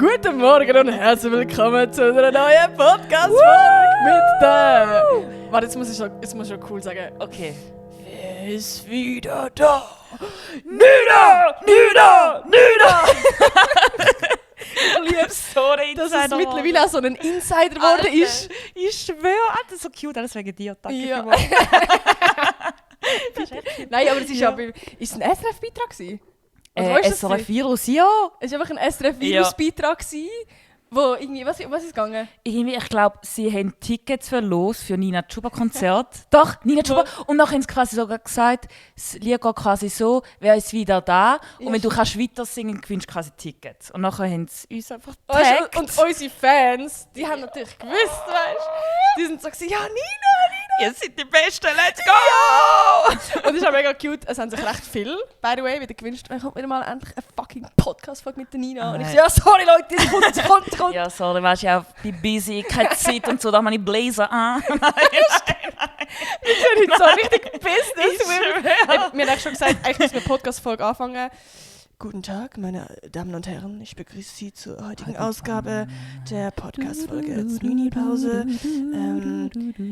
Guten Morgen und herzlich willkommen zu einer neuen Podcast-Folge mit der... Warte, jetzt muss ich schon cool sagen. Okay. Wer ist wieder da? Nina! Nina! Nina! Ich liebe es so, dass es mittlerweile auch so ein Insider geworden ist. Ich schwöre, das ist so cute, alles wegen dir. Danke Ja. vielmals. Nein, aber es ist ja ein SRF-Beitrag gewesen? Oder wo ist das SRF Virus, ja. Es war einfach ein SRF-Virus-Beitrag, wo irgendwie... Was ist gegangen? Irgendwie, ich glaube, sie haben Tickets verlost für Nina Chuba-Konzert. Doch, Nina Chuba. Und dann haben sie quasi sogar gesagt, das Lied geht quasi so, wer ist wieder da? Und wenn du kannst weiter singen, gewinnst du quasi Tickets. Und nachher haben sie uns einfach getaggt. Und unsere Fans, die haben natürlich gewusst, weißt du? Die sind so gesagt, ja, Nina! Ihr seid die Besten, let's go! Und es ist auch mega cute, es haben sich recht viel, by the way, wieder gewünscht, ich kommt wieder mal endlich eine fucking Podcast-Folge mit der Nina. Und ich so, ja, sorry Leute, es kommt. Ja, sorry, weißt du, ja, bin busy, keine Zeit und so, da habe ich Blazer an. Wir sind heute so richtig Business. Wir haben eigentlich schon gesagt, eigentlich müssen wir eine Podcast-Folge anfangen. Guten Tag, meine Damen und Herren, ich begrüße Sie zur heutigen Ausgabe der Podcast-Folge Mini-Pause.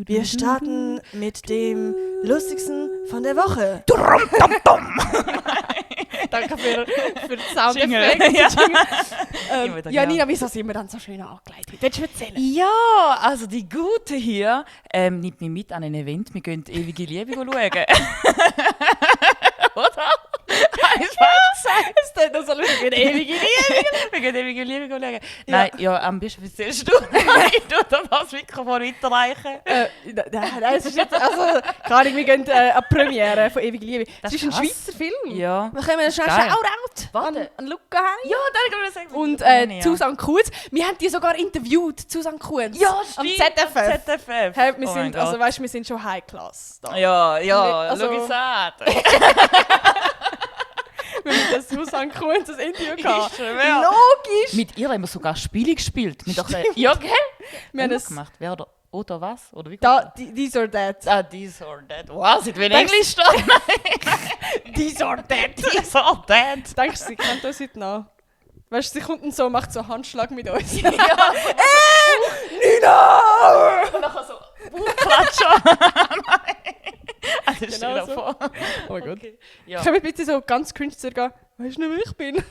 Wir starten mit dem lustigsten von der Woche. Danke für den Soundeffekt. Ja, Nina, wieso sind wir dann so schön angeleitet? Willst du erzählen? Ja, also die Gute hier nimmt mich mit an ein Event. Wir gehen ewige Liebe schauen. Oder? Es tut noch so lustig wie eine ewige Liebe. Wir gehen ewige Liebe schauen. Nein, ja, am besten erzählst du. Ich tue dir das Mikrofon weiterreichen. Nein, es ist jetzt, also, keine Ahnung, wir gehen an die Premiere von Ewige Liebe. Das ist ein krass. Schweizer Film. Ja. Wir können schnell geil. Shoutout an Luca haben. Ja, dann können wir sagen. Und Susanne Kunz. Wir haben die sogar interviewt, Susanne Kunz. Ja, am stimmt. ZFF. ZFF. Hey, wir Oh sind, mein Gott. also weißt, wir sind schon High Class da. Ja, Also- schau es an. Wir haben mit Susanne Kunz das Interview gehabt. schwöre. Logisch! Mit ihr haben wir sogar Spiele gespielt. Mit ja, gell? Wir haben Was es gemacht. Wer oder was? Oder wie? da, These or That. Ah, this or that. Was? Ich will Denkst- Englisch da. These or That. This or that. Denkst du, sie kennt uns heute noch? Weißt du, sie kommt und so, macht so einen Handschlag mit uns. Ja, Nina! und nachher so Klatscher. Also Genau stell dir so. vor. Oh mein Gott. Okay. Ja. Können wir bitte so ganz cringe zurückgehen? Weißt du nicht, wer ich bin?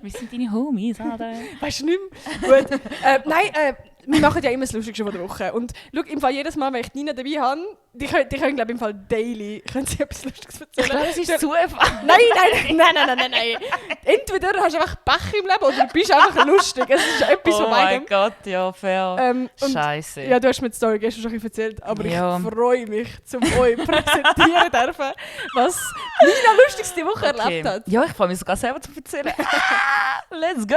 Wir sind deine Homies, oder? Weißt du nicht mehr? Gut. Nein, wir machen ja immer das Lustigste von der Woche. Und schau, im Fall jedes Mal, wenn ich Nina dabei habe, die können glaube ich, im Fall daily können sie etwas Lustiges erzählen. Ich glaube, es ist zu einfach. Nein. Entweder hast du einfach Pech im Leben oder du bist einfach lustig. Es ist etwas Oh von mein beidem. Gott, ja, fair. Und Scheiße. ja, du hast mir die Story gestern schon ein bisschen erzählt, aber Ja. ich freue mich, zum euch präsentieren dürfen, was Nina lustigste die Woche erlebt hat. Ja, ich freue mich sogar selber zu erzählen. Let's go!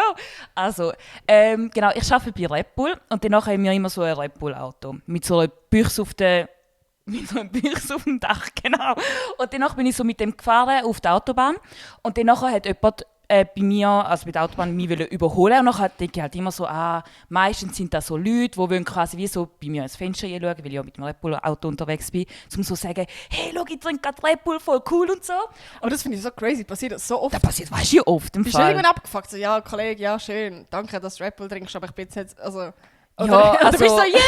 Also, genau, ich arbeite bei Red Bull und danach haben wir immer so ein Red Bull-Auto mit so einer Büchse auf dem Dach, genau. Und danach bin ich so mit dem gefahren auf der Autobahn und danach hat jemand bei mir, also bei der Autobahn, mich überholen und dann denke ich halt immer so, meistens sind das so Leute, die wollen quasi wie so bei mir ins Fenster schauen, weil ich ja mit dem Red Bull Auto unterwegs bin, um so zu sagen, hey, schau, ich trinke gerade Red Bull, voll cool und so. Aber das finde ich so crazy, passiert das so oft. Das passiert, weißt du, wie oft im Bist du Fall. irgendwann abgefuckt? So, ja, Kollege, ja, schön, danke, dass du Red Bull trinkst, aber ich bin jetzt nicht, also... Ja, Oder also, bist du so, yeah,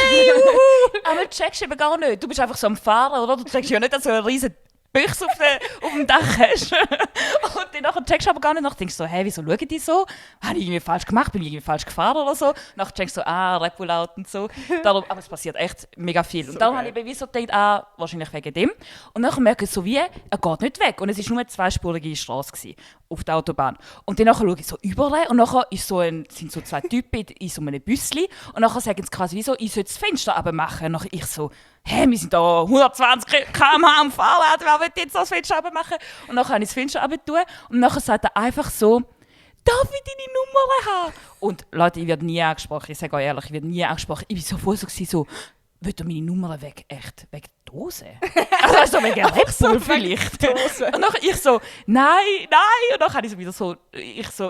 aber du checkst eben gar nicht. Du bist einfach so am Fahren, oder? Du checkst ja nicht, dass du eine riesen Büchse auf dem Dach hast. Und dann checkst du aber gar nicht nach. Denkst so, hey, wieso schauen die so? Habe ich irgendwie falsch gemacht? Bin ich irgendwie falsch gefahren oder so? Dann checkst du so, Red Bull Auto und so. Darum, aber es passiert echt mega viel. Und dann habe ich wie so gedacht, wahrscheinlich wegen dem. Und dann merke ich so wie, er geht nicht weg. Und es war nur eine zweispurige Straße gewesen, auf der Autobahn. Und dann schaue ich so überall und dann sind so zwei Typen in so einem Büssli. Und dann sagen sie quasi wie so, ich soll das Fenster runtermachen. Und dann ich so, hey, wir sind da 120 km/h am Fahrrad, wer will jetzt das Fenster runtermachen? Und dann habe ich das Fenster runter und dann sagt er einfach so, darf ich deine Nummer haben? Und Leute, ich werde nie angesprochen, ich sage euch ehrlich, ich werde nie angesprochen. Ich war so voll so, will er meine Nummer weg? Echt? Wegen der Dose? Also wegen Red Bull vielleicht. Und dann ich so, nein. Und dann habe ich so wieder so,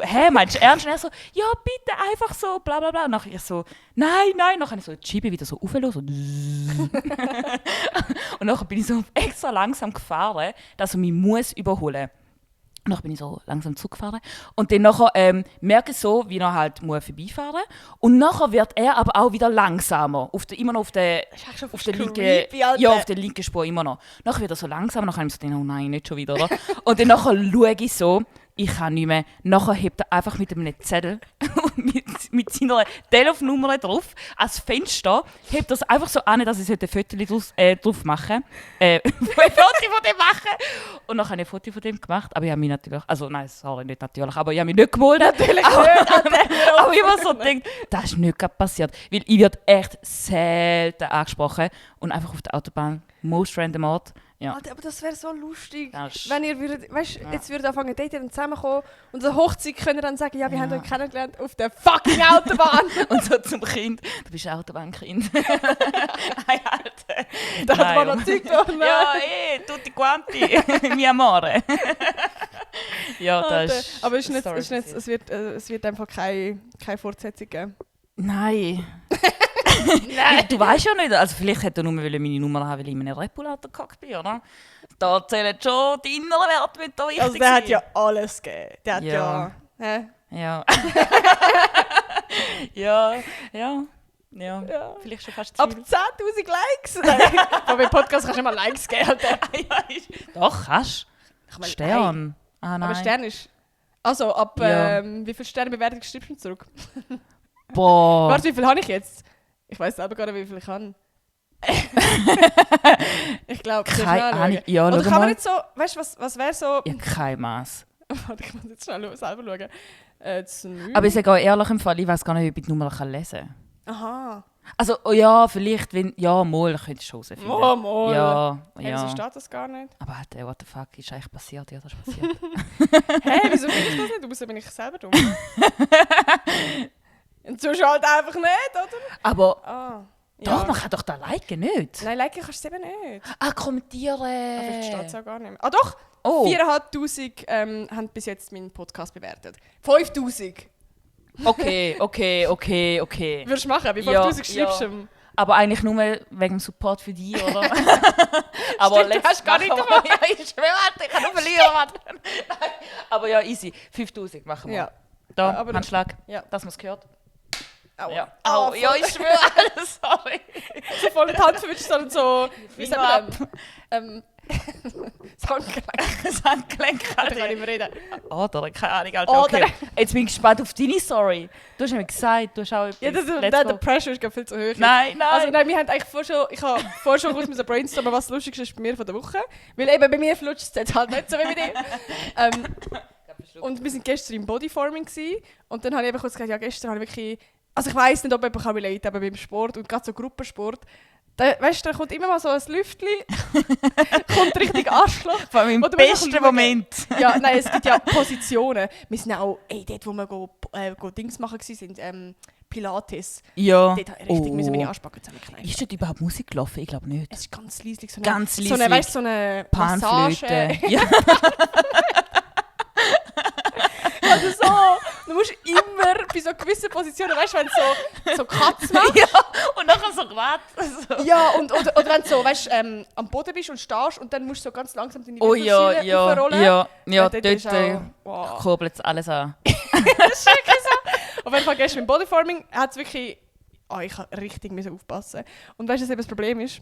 hä, meinst du ernst? Und er so, ja, bitte, einfach so, bla bla bla. Und dann ich so, nein. Dann habe ich so die Scheibe wieder so aufgelassen. So. Und dann bin ich so extra langsam gefahren, dass er mich überholen muss. Und dann bin ich so langsam zurückgefahren. Und dann nachher merke ich so, wie er halt vorbeifahren muss. Und nachher wird er aber auch wieder langsamer. Immer noch auf der linken Spur, immer noch. Nachher wird er so langsamer. Dann habe ich so gedacht, oh nein, nicht schon wieder, oder? Und dann nachher schaue ich so, ich kann nicht mehr. Nachher hebt er einfach mit einem Zettel mit seiner Telefonnummer drauf als Fenster, hebt er es einfach so an, dass ich ein Foto drauf machen ein Foto von dem machen. Und dann habe ich ein Foto von dem gemacht. Aber ich habe mich natürlich, also nein, sorry, nicht natürlich, aber ich habe mich nicht gemeldet. Natürlich nicht. Aber ich habe so gedacht, das ist nicht gerade passiert. Weil ich werde echt selten angesprochen. Und einfach auf der Autobahn, most random Ort. Ja. Aber das wäre so lustig, Das wenn ihr jetzt würdet anfangen zu daten und zusammenkommen und an der Hochzeit könnt ihr dann sagen, ja, wir haben euch kennengelernt auf der fucking Autobahn. Und so zum Kind, du bist ein Autobahnkind. Nein, Alter. Da hat man noch Zeug genommen. Ja, tutti quanti, mi amore. Ja, das ist... Aber es wird einfach keine Fortsetzung geben. Nein. Nein. Du weißt ja nicht, also vielleicht hätte er nur meine Nummer haben, weil ich in einem Red Bull Auto gehockt bin, oder? Da zählen schon die inneren Werte mit da wichtig. Also der hat ja alles gegeben. Der hat ja. Ja. Ja. Vielleicht schon fast Ab 10'000 Likes? Nein, aber beim Podcast kannst du immer Likes geben. Alter. Doch, kannst du. Stern. Ah, nein. Aber Stern ist... Also, ab wie viele Sternebewertungen schreibst du zurück? Boah. Warte, wie viel habe ich jetzt? Ich weiß selber gar nicht, wie viel ich habe. Ich glaube, keine Ahnung. Ja, oder kann man nicht so... Weißt du, was wäre so... Ja, kein Maß. Warte, ich muss jetzt schnell selber schauen. Aber ich sage auch ehrlich im Fall, ich weiß gar nicht, ob ich die Nummer lesen kann. Aha. Also, ja, vielleicht, wenn... Ja, mal, ich könnte es schon rausfinden. Mal. Ja. Wieso steht das gar nicht? Aber Alter, what the fuck, ist eigentlich passiert? Ja, das ist passiert. Hä, wieso finde ich das nicht? Du bist bin ich selber dumm. Und so halt einfach nicht, oder? Aber... Ja. Doch, man kann doch da liken, nicht? Nein, liken kannst du eben nicht. Kommentieren. Aber vielleicht steht es auch gar nicht mehr. Doch! Oh. 4'500 haben bis jetzt meinen Podcast bewertet. 5'000. Okay. Würdest du machen? Bei 5'000 schreibst du ihm. Aber eigentlich nur wegen dem Support für dich, oder? Aber Stimmt, du hast gar nicht davon. Ja, ich schwöre, ich kann nur verlieren. Nein. Aber ja, easy. 5'000 machen wir. Ja. Da, aber Handschlag, ja. dass man es gehört. Aua. Ja. Aua, Ja, ich schwöre, alles, sorry. So voll in die Hand verwünscht, sondern so... Wie Finger sagt man das Handgelenk. Da kann ich nicht mehr reden. Oder, keine Ahnung. Alter. Okay. Jetzt bin ich gespannt auf deine Story. Du hast mir gesagt, du hast auch etwas. Ja, der Pressure ist viel zu hoch. Nein. Also nein, wir haben eigentlich ich habe vorher schon kurz mit brainstormen, was das Lustigste ist bei mir von der Woche. Weil eben bei mir flutscht es jetzt halt nicht so wie bei dir. Und wir waren gestern im Bodyforming gewesen, und dann habe ich eben kurz gesagt, ja, gestern habe ich wirklich... Also ich weiss nicht, ob jemand kann relate, aber beim Sport und gerade so Gruppensport, weißt du, da kommt immer mal so ein Lüftchen, kommt richtig Arschloch. Vor allem im besten Moment. Ja, nein, es gibt ja Positionen. Wir sind auch dort, wo wir go Dings machen waren, Pilates. Ja. Dort richtig müssen meine Arschbacken zusammenkneifen. Ist dort überhaupt Musik gelaufen? Ich glaube nicht. Es ist ganz leislich. So eine, weißt, so eine Panflöte. Ja. Also so, du musst immer bei so gewissen Positionen, weißt du, wenn du so Katz machst. Ja, und nachher so gewartet. So. Ja, oder wenn du so, weißt, am Boden bist und stehst und dann musst du so ganz langsam deine Wirbelsäule aufrollen. Ja, Wow. kurbelt es alles an. Das ist wirklich so. Auf jeden Fall gestern beim Bodyforming hat es wirklich... ich musste richtig aufpassen. Und weißt du, was eben das Problem ist?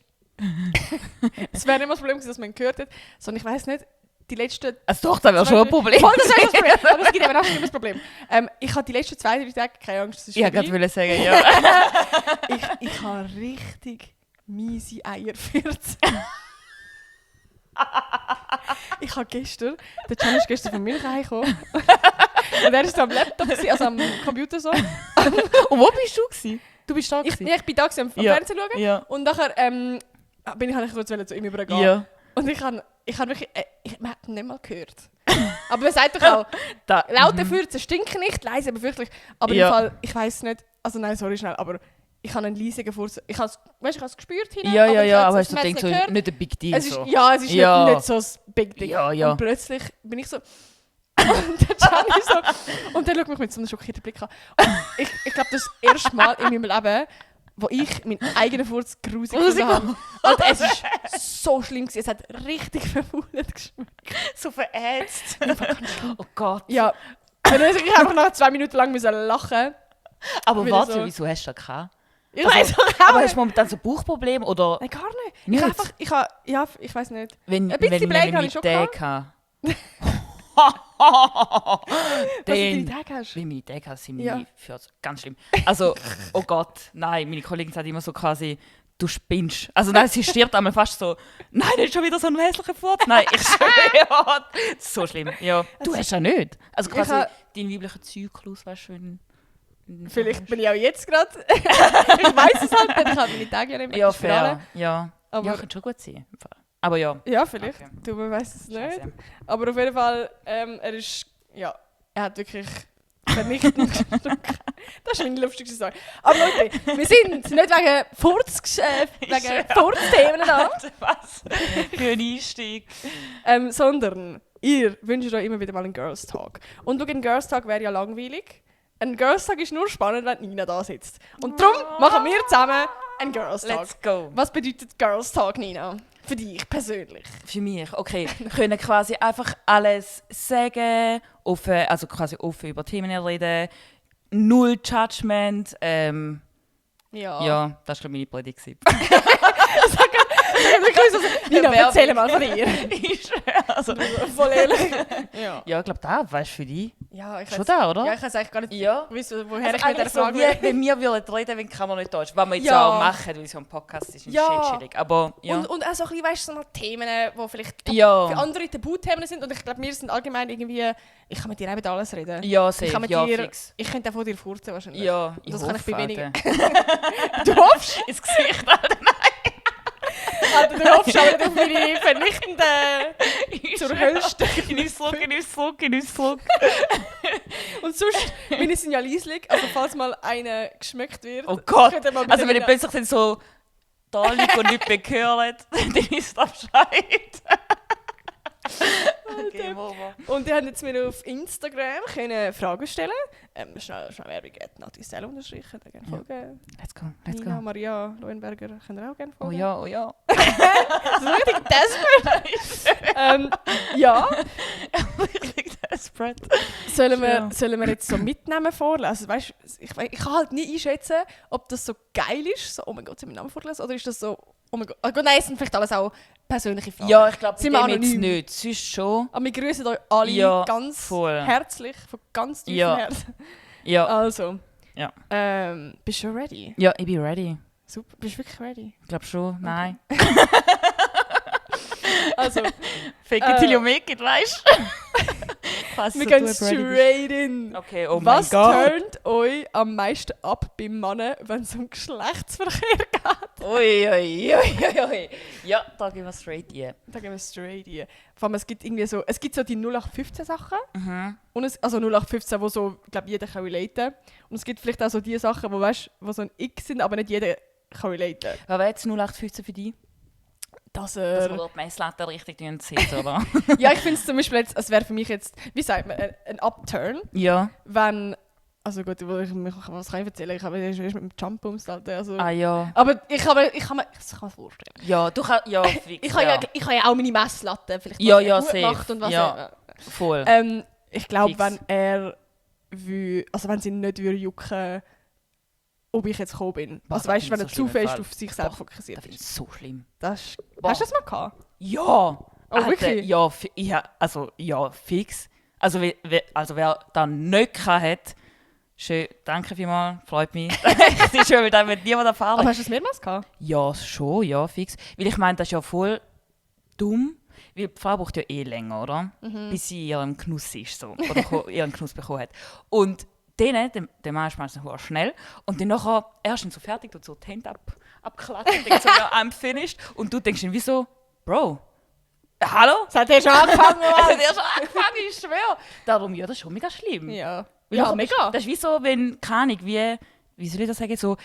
Es wäre nicht mal das Problem gewesen, dass man ihn gehört hat, sondern ich weiss nicht, die letzten... Also doch, das wäre schon ein Problem. Voll, das wäre das Problem. Aber es gibt eben auch schon das Problem. Ich habe die letzten 2-3 Tage, keine Angst, das ist ich vorbei. wollte gerade sagen, ja. Ich habe richtig miese Eierfürze. Ich habe gestern... Der Can ist gestern von Milch heimgekommen. Und er war so am Laptop, also am Computer so. Und wo bist du gewesen? Du bist da gewesen? Ich bin da gewesen, am Fernsehen schauen. Ja. Und nachher habe ich kurz zu ihm übergehen. Ja. Und ich habe wirklich... man hat ihn nicht mal gehört. Aber man sagt doch auch, laute Fürze stinken nicht, leise aber fürchterlich. Aber im Fall, ich weiss nicht... Also nein, sorry, schnell, aber... Ich habe einen leisigen Furz. Ich habe es gespürt hinein. Ja, aber hast du gedacht, so, nicht ein Big Deal? Es ist, so. Ja, es ist nicht so ein Big Deal. Ja. Und plötzlich bin ich so... und der Can ist so... Und der schaut mich mit so einem schockierten Blick an. Und ich glaube, das ist das erste Mal in meinem Leben, wo ich meinen eigenen Furz grusig gefunden habe. Und es ist so schlimm gewesen. Es hat richtig verfault geschmeckt. So verätzt. Oh Gott. Ja, ich einfach nach 2 Minuten lang lachen. Aber Wieder warte, so. wieso hast du das gehabt? Ich Also, weiß auch Aber nicht. hast du momentan so Bauchprobleme oder Nein, gar nicht. Nicht? Ich weiß nicht. wenn Ein bisschen Blähung habe ich schon Tag hatte? Was du deine Den, Tage hast. wenn meine Tag hat, sind Ja. meine Füße ganz schlimm. Also, oh Gott, nein, meine Kollegin sagt immer so quasi, du spinnst. Also nein, sie stirbt einmal fast so, nein, das ist schon wieder so ein hässlicher Furz. Nein, ich schwöre, das ist so schlimm. Ja, du hast ja nicht. Also quasi dein weiblicher Zyklus, weißt du, Vielleicht bin ich auch jetzt gerade. Ich weiß es halt nicht. Ich habe meine Tage ja nicht mehr. Ja, Das ist für alle. fair. Ja, Aber- ja, könnte schon gut sein. Aber ja. Ja, vielleicht. Okay. Du, man weiß es nicht. Scheiße. Aber auf jeden Fall, er hat wirklich vernichtend geschluckt. Das ist meine lustigste Story. Aber Leute, wir sind nicht wegen Furzthemen da, Was für ein Einstieg. sondern ihr wünscht euch immer wieder mal einen Girls Talk. Und schau, ein Girls Talk wäre ja langweilig. Ein Girls Talk ist nur spannend, wenn Nina da sitzt. Und darum machen wir zusammen einen Girls Talk. Let's go. Was bedeutet Girls Talk, Nina? Für dich persönlich. Für mich, okay. Können quasi einfach alles sagen, offen, also quasi offen über Themen reden, null Judgment. Ja, das war meine Politik. Nina, erzähl mal von dir. Ich schwöre. Also, Voll ehrlich. Ja. ja, ich glaube, da weißt du für dich. Ja, ich Schon da, oder? Ja, ich weiß eigentlich gar nicht, Ja. wissen, woher Also ich mit der eigentlich so, Frage wie, wenn wir würden reden, wenn die Kamera nicht da ist. Was wir jetzt Ja. auch machen, weil so ein Podcast ist, Ja. shit chillig. Aber ja. Und auch so ein bisschen, weißt du, so noch Themen, die vielleicht Ja. für andere Tabuthemen sind. Und ich glaube, wir sind allgemein irgendwie, ich kann mit dir auch mit alles reden. Ja, Ich kann safe. mit Ja, dir, fix. ich könnte auch von dir furzen wahrscheinlich. Ja, Das kann ich bei wenigen. Alter. Du hoffst, Ins Gesicht, Alter. Alter, du hoffst aber nicht auf meine vernichtenden zur höchsten. Genuss zurück. Und sonst, meine sind ja leislich, also falls mal eine geschmeckt wird. Oh Gott. könnt ihr mal Also wenn bitte ich plötzlich dann so da liege und nicht mehr gehört, dann ist das Bescheid. Game over. Und die haben jetzt mir auf Instagram können Fragen stellen. Schnell Werbung, @natistelle unterstrichen, da gerne folgen. Let's go. Nina, Maria Lohenberger, könnt ihr auch gerne Oh folgen. ja, oh ja. Das ist richtig desperate. Ja, Wirklich desperate. sollen wir jetzt so mitnehmen vorlesen? Weißt, ich kann halt nie einschätzen, ob das so geil ist, so, oh mein Gott, sie haben meinen Namen vorgelesen, oder ist das so, oh mein Gott, nein, es sind vielleicht alles auch persönliche Fragen. Ja, ich glaube, Sind wir bei dem jetzt anonym? nicht. Sonst schon. Aber wir grüßen euch alle Ja, ganz voll. herzlich, von ganz tiefem Ja. Herzen. Ja. Also, Ja. Bist du ready? Ja, ich bin ready. Super, bist du wirklich ready? Ich glaube schon. Nein. Also, Fake it till you make it, weißt du? wir gehen straight in. Okay, oh Was mein Gott. turnt euch am meisten ab beim Mann, wenn es um Geschlechtsverkehr geht? Ui, ui, ui, ui. Ja, da gehen wir straight rein. Da gehen wir straight rein. Vor allem, es gibt so die 0815 Sachen. Mhm. Und also 0815, wo so, glaube jeder kann relaten. Und es gibt vielleicht auch so die Sachen, wo so ein X sind, aber nicht jeder kann relaten. Was wäre jetzt 0815 für dich? Dass Dass wir dort die Messlatte richtig setzen, oder? ja, ich finde es zum Beispiel jetzt, es wäre für mich jetzt, wie sagt man, ein Upturn, Ja. wenn, also gut, was kann ich erzählen? Ich habe erst mit dem Jump umgestaltet, also. Ah ja. Aber ich kann mir das vorstellen. Ja, du kannst... Ja, fix, Ich habe ja auch meine Messlatte, vielleicht Ja, was er ja, gut safe. macht und was Ja. Voll. ich glaube, Fix. wenn er wenn sie nicht jucken, ob ich jetzt gekommen bin. Boah, Also das weißt du, wenn finde er ich so zu schlimm im fest Fall. auf sich selbst Boah, fokussiert Das finde ich ist. so schlimm. Das, Boah. hast du das mal gehabt? Ja! Oh, wirklich? Ja, ja, fix. Also wer da nicht hat, schön, danke vielmals, freut mich. Das ist schön, weil da wird niemand erfahren. Aber hast du das mehrmals gehabt? Ja, schon, ja, fix. Weil ich meine, das ist ja voll dumm, weil die Frau braucht ja eh länger, oder? Bis sie ihren Genuss ist, so. Oder ihren Genuss bekommen hat. Und der Mann ist meistens sehr schnell. Und dann nachher, er ist dann so fertig, tut so die Hände abklatschen, denkt so, ja, I'm finished. Und du denkst dann, wieso, Bro, hallo? Das hat er schon angefangen, Es hat erst angefangen, ich schwöre. Darum, ja, das ist schon mega schlimm. Ja. Weil Ja, nachher mega. Das ist wie so, wenn, keine Ahnung, wie soll ich das sagen, so,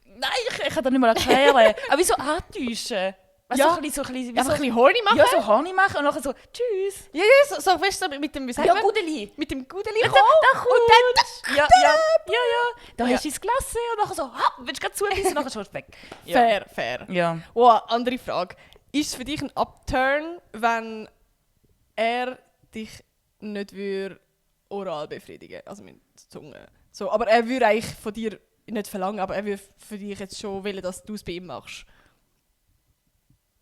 nein, ich kann das nicht mal erklären. Aber wie so antäuschen. Weißt du, Ja. so ein bisschen, wie Einfach so, ein bisschen horny machen? ja, so Horny machen und nachher so, tschüss. Ja, ja, so weißt du, so mit dem, wie sagt Ja, man? Gudeli. Mit dem Gudeli Da kommen. kommt. Ja. da hast du das Glas und nachher so, willst du gerade zubissen und nachher schon weg. Ja. Fair. Ja. Wow, andere Frage. Ist es für dich ein Upturn, wenn er dich nicht oral befriedigen, also mit der Zunge? So, aber er würde eigentlich von dir nicht verlangen, aber er würde für dich jetzt schon wollen, dass du es bei ihm machst.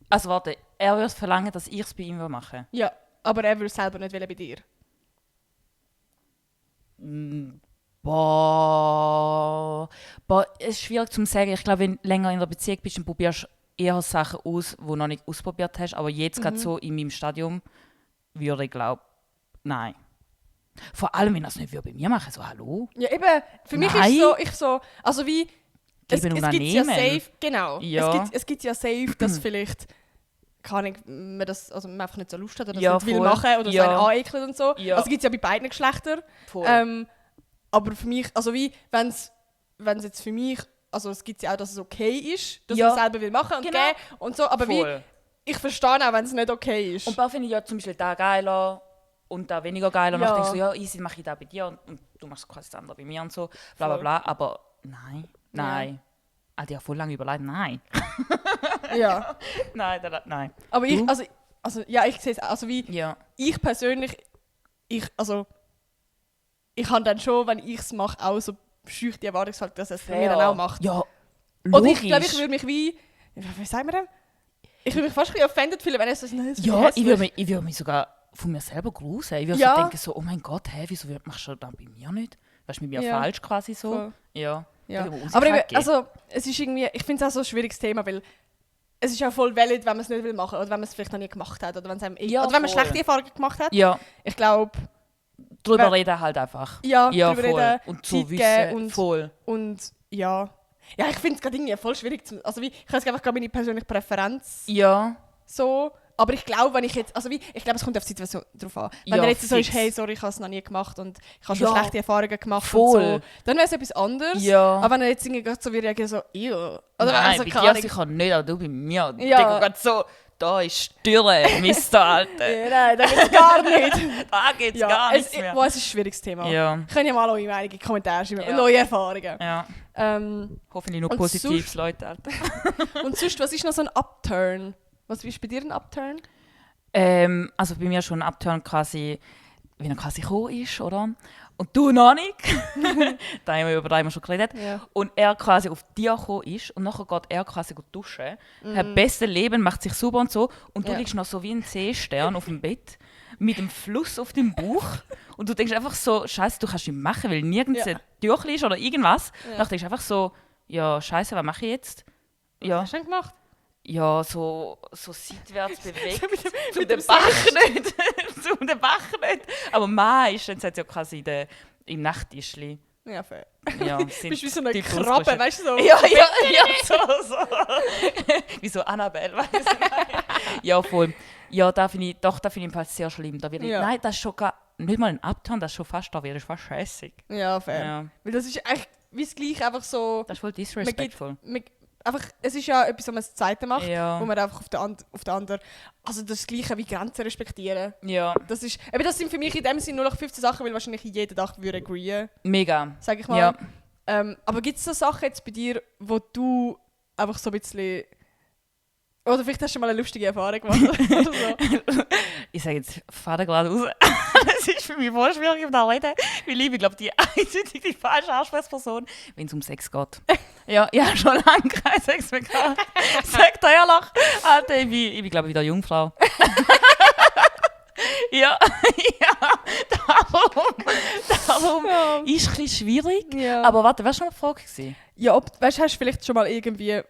Also warte, er würde verlangen, dass ich es bei ihm mache? Ja, aber er würde es selber nicht wollen bei dir. Boah, es ist schwierig zu sagen. Ich glaube, wenn du länger in einer Beziehung bist, dann probierst du eher Sachen aus, die du noch nicht ausprobiert hast. Aber jetzt gerade so in meinem Stadium würde ich glaube, nein. Vor allem, wenn er es nicht bei mir machen, so hallo. Ja, eben, für mich ist es so, also wie, es gibt ja safe, genau, ja. es gibt ja safe, dass vielleicht, man einfach nicht so Lust hat oder ja, das nicht will machen oder ja. so einen aneckelt und so. Ja. Also gibt es ja bei beiden Geschlechtern. Aber für mich, also wie, wenn es jetzt für mich, also es gibt ja auch, dass es okay ist, dass man selber will machen und genau. geben und so, aber Voll. wie, ich verstehe auch, wenn es nicht okay ist. Und da finde ich ja zum Beispiel da geiler und da weniger geiler. Und Ja. dann denke ich so, ja, easy, mache ich da bei dir und du machst quasi das andere bei mir und so, bla bla bla. Aber nein. Ah, die haben voll lange überlegt, nein. Ja. Nein. Aber ich, also ja, ich sehe es, also wie, Ja. ich persönlich, ich habe dann schon, wenn ich es mache, auch so schüch die Erwartungshaltung, dass er es für mich dann auch macht. Ja, Oder logisch. ich glaube, ich würde mich wie sagen wir denn? Ich würde mich fast ein bisschen offended fühlen, wenn er so nein, Ja, ich würde mich sogar von mir selber grusen. Ich würde so denken, so, oh mein Gott, wieso machst du das dann bei mir nicht? Was ist mit mir falsch quasi so? Voll. Ja. Aber eben, also, es ist irgendwie, ich finde es auch so ein schwieriges Thema, weil es ist ja voll valid, wenn man es nicht will machen oder wenn man es vielleicht noch nie gemacht hat oder, oder wenn man schlechte Erfahrungen gemacht hat. Ja. Ich glaube... Drüber reden halt einfach. Ja, ja drüber voll. reden, Und so Zeit wissen, geben voll. Und ja... Ja, ich finde es gerade irgendwie voll schwierig. Also wie, ich habe jetzt einfach gerade meine persönliche Präferenz. Ja. So. Aber ich glaube, wenn ich jetzt... Also wie, ich glaube, es kommt auf die Situation drauf an. Wenn er jetzt so ist, hey, sorry, ich habe es noch nie gemacht und ich habe schon schlechte Erfahrungen gemacht voll. und so, dann wäre es etwas anderes. Ja. Aber wenn er jetzt irgendwie gerade so wie reagiert, so, ew. Oder Nein, also, bei keine dir sicher nicht, aber du bei mir. Ja. Ich denke gerade so, da ist Dürre, Mister, Alter. Ja, nein, da geht es gar nicht. Da geht es gar nichts mehr. Es ist ein schwieriges Thema. Ja. Könnt ihr mal eure Meinung in die Kommentare schreiben Ja. und neue Erfahrungen. Ja. Hoffentlich noch und Positives, Leute, Alter. Und sonst, was ist noch so ein Upturn? Was ist bei dir ein Upturn? Also bei mir schon ein Upturn quasi, wie er quasi gekommen ist, oder? Und du noch nicht. Über den haben wir schon geredet. Ja. Und er quasi auf dich gekommen ist und nachher geht er quasi duschen. Hat bestes Leben, macht sich sauber und so. Und du liegst noch so wie ein Seestern auf dem Bett mit dem Fluss auf dem Bauch. Und du denkst einfach so, Scheiße, du kannst ihn machen, weil nirgends ein Tüchlein ist oder irgendwas. Ja. Dann denkst du einfach so, ja, Scheiße, was mache ich jetzt? Ja. Was hast du denn gemacht? Ja, so seitwärts bewegt. Zu mit dem dem Bach nicht. Zu dem Bach nicht. Aber meistens hat es ja quasi im Nachttischli. Ja, fair. Ja, Bist du wie so eine die Krabbe, Brustbrüste. weißt du so? Ja, so. Wie so Annabelle, weißt du? Ja, voll. Ja, da finde ich im Fall sehr schlimm. Da Ja. Nein, das ist schon nicht mal ein Upturn, das ist schon fast, da wäre ich fast scheißig. Ja, fair. Ja. Weil das ist eigentlich wie das Gleiche, einfach so... Das ist voll disrespectful. Es ist ja etwas, was man das Zweite macht, Ja. wo man einfach auf der anderen... Also das Gleiche wie Grenzen respektieren. Ja, Das sind für mich in dem Sinne nur noch 15 Sachen, weil wahrscheinlich jeder Tag würde agreeen, mega. sag ich mal. Ja. Aber gibt es so Sachen jetzt bei dir, wo du einfach so ein bisschen... Oder vielleicht hast du schon mal eine lustige Erfahrung gemacht oder so. Ich sage jetzt, fahr da gerade raus. Das ist für mich voll schwierig im Reden. Weil ich glaube, die eindeutig die falsche Ansprechperson, wenn es um Sex geht. Ja, ich habe schon lange keinen Sex mehr gehabt. Sag dir ehrlich, Alter, ich bin glaube ich wieder Jungfrau. ja, darum Ja. ist es ein bisschen schwierig. Ja. Aber warte, was war schon mal die Frage? Ja, weißt du, hast du vielleicht schon mal irgendwie...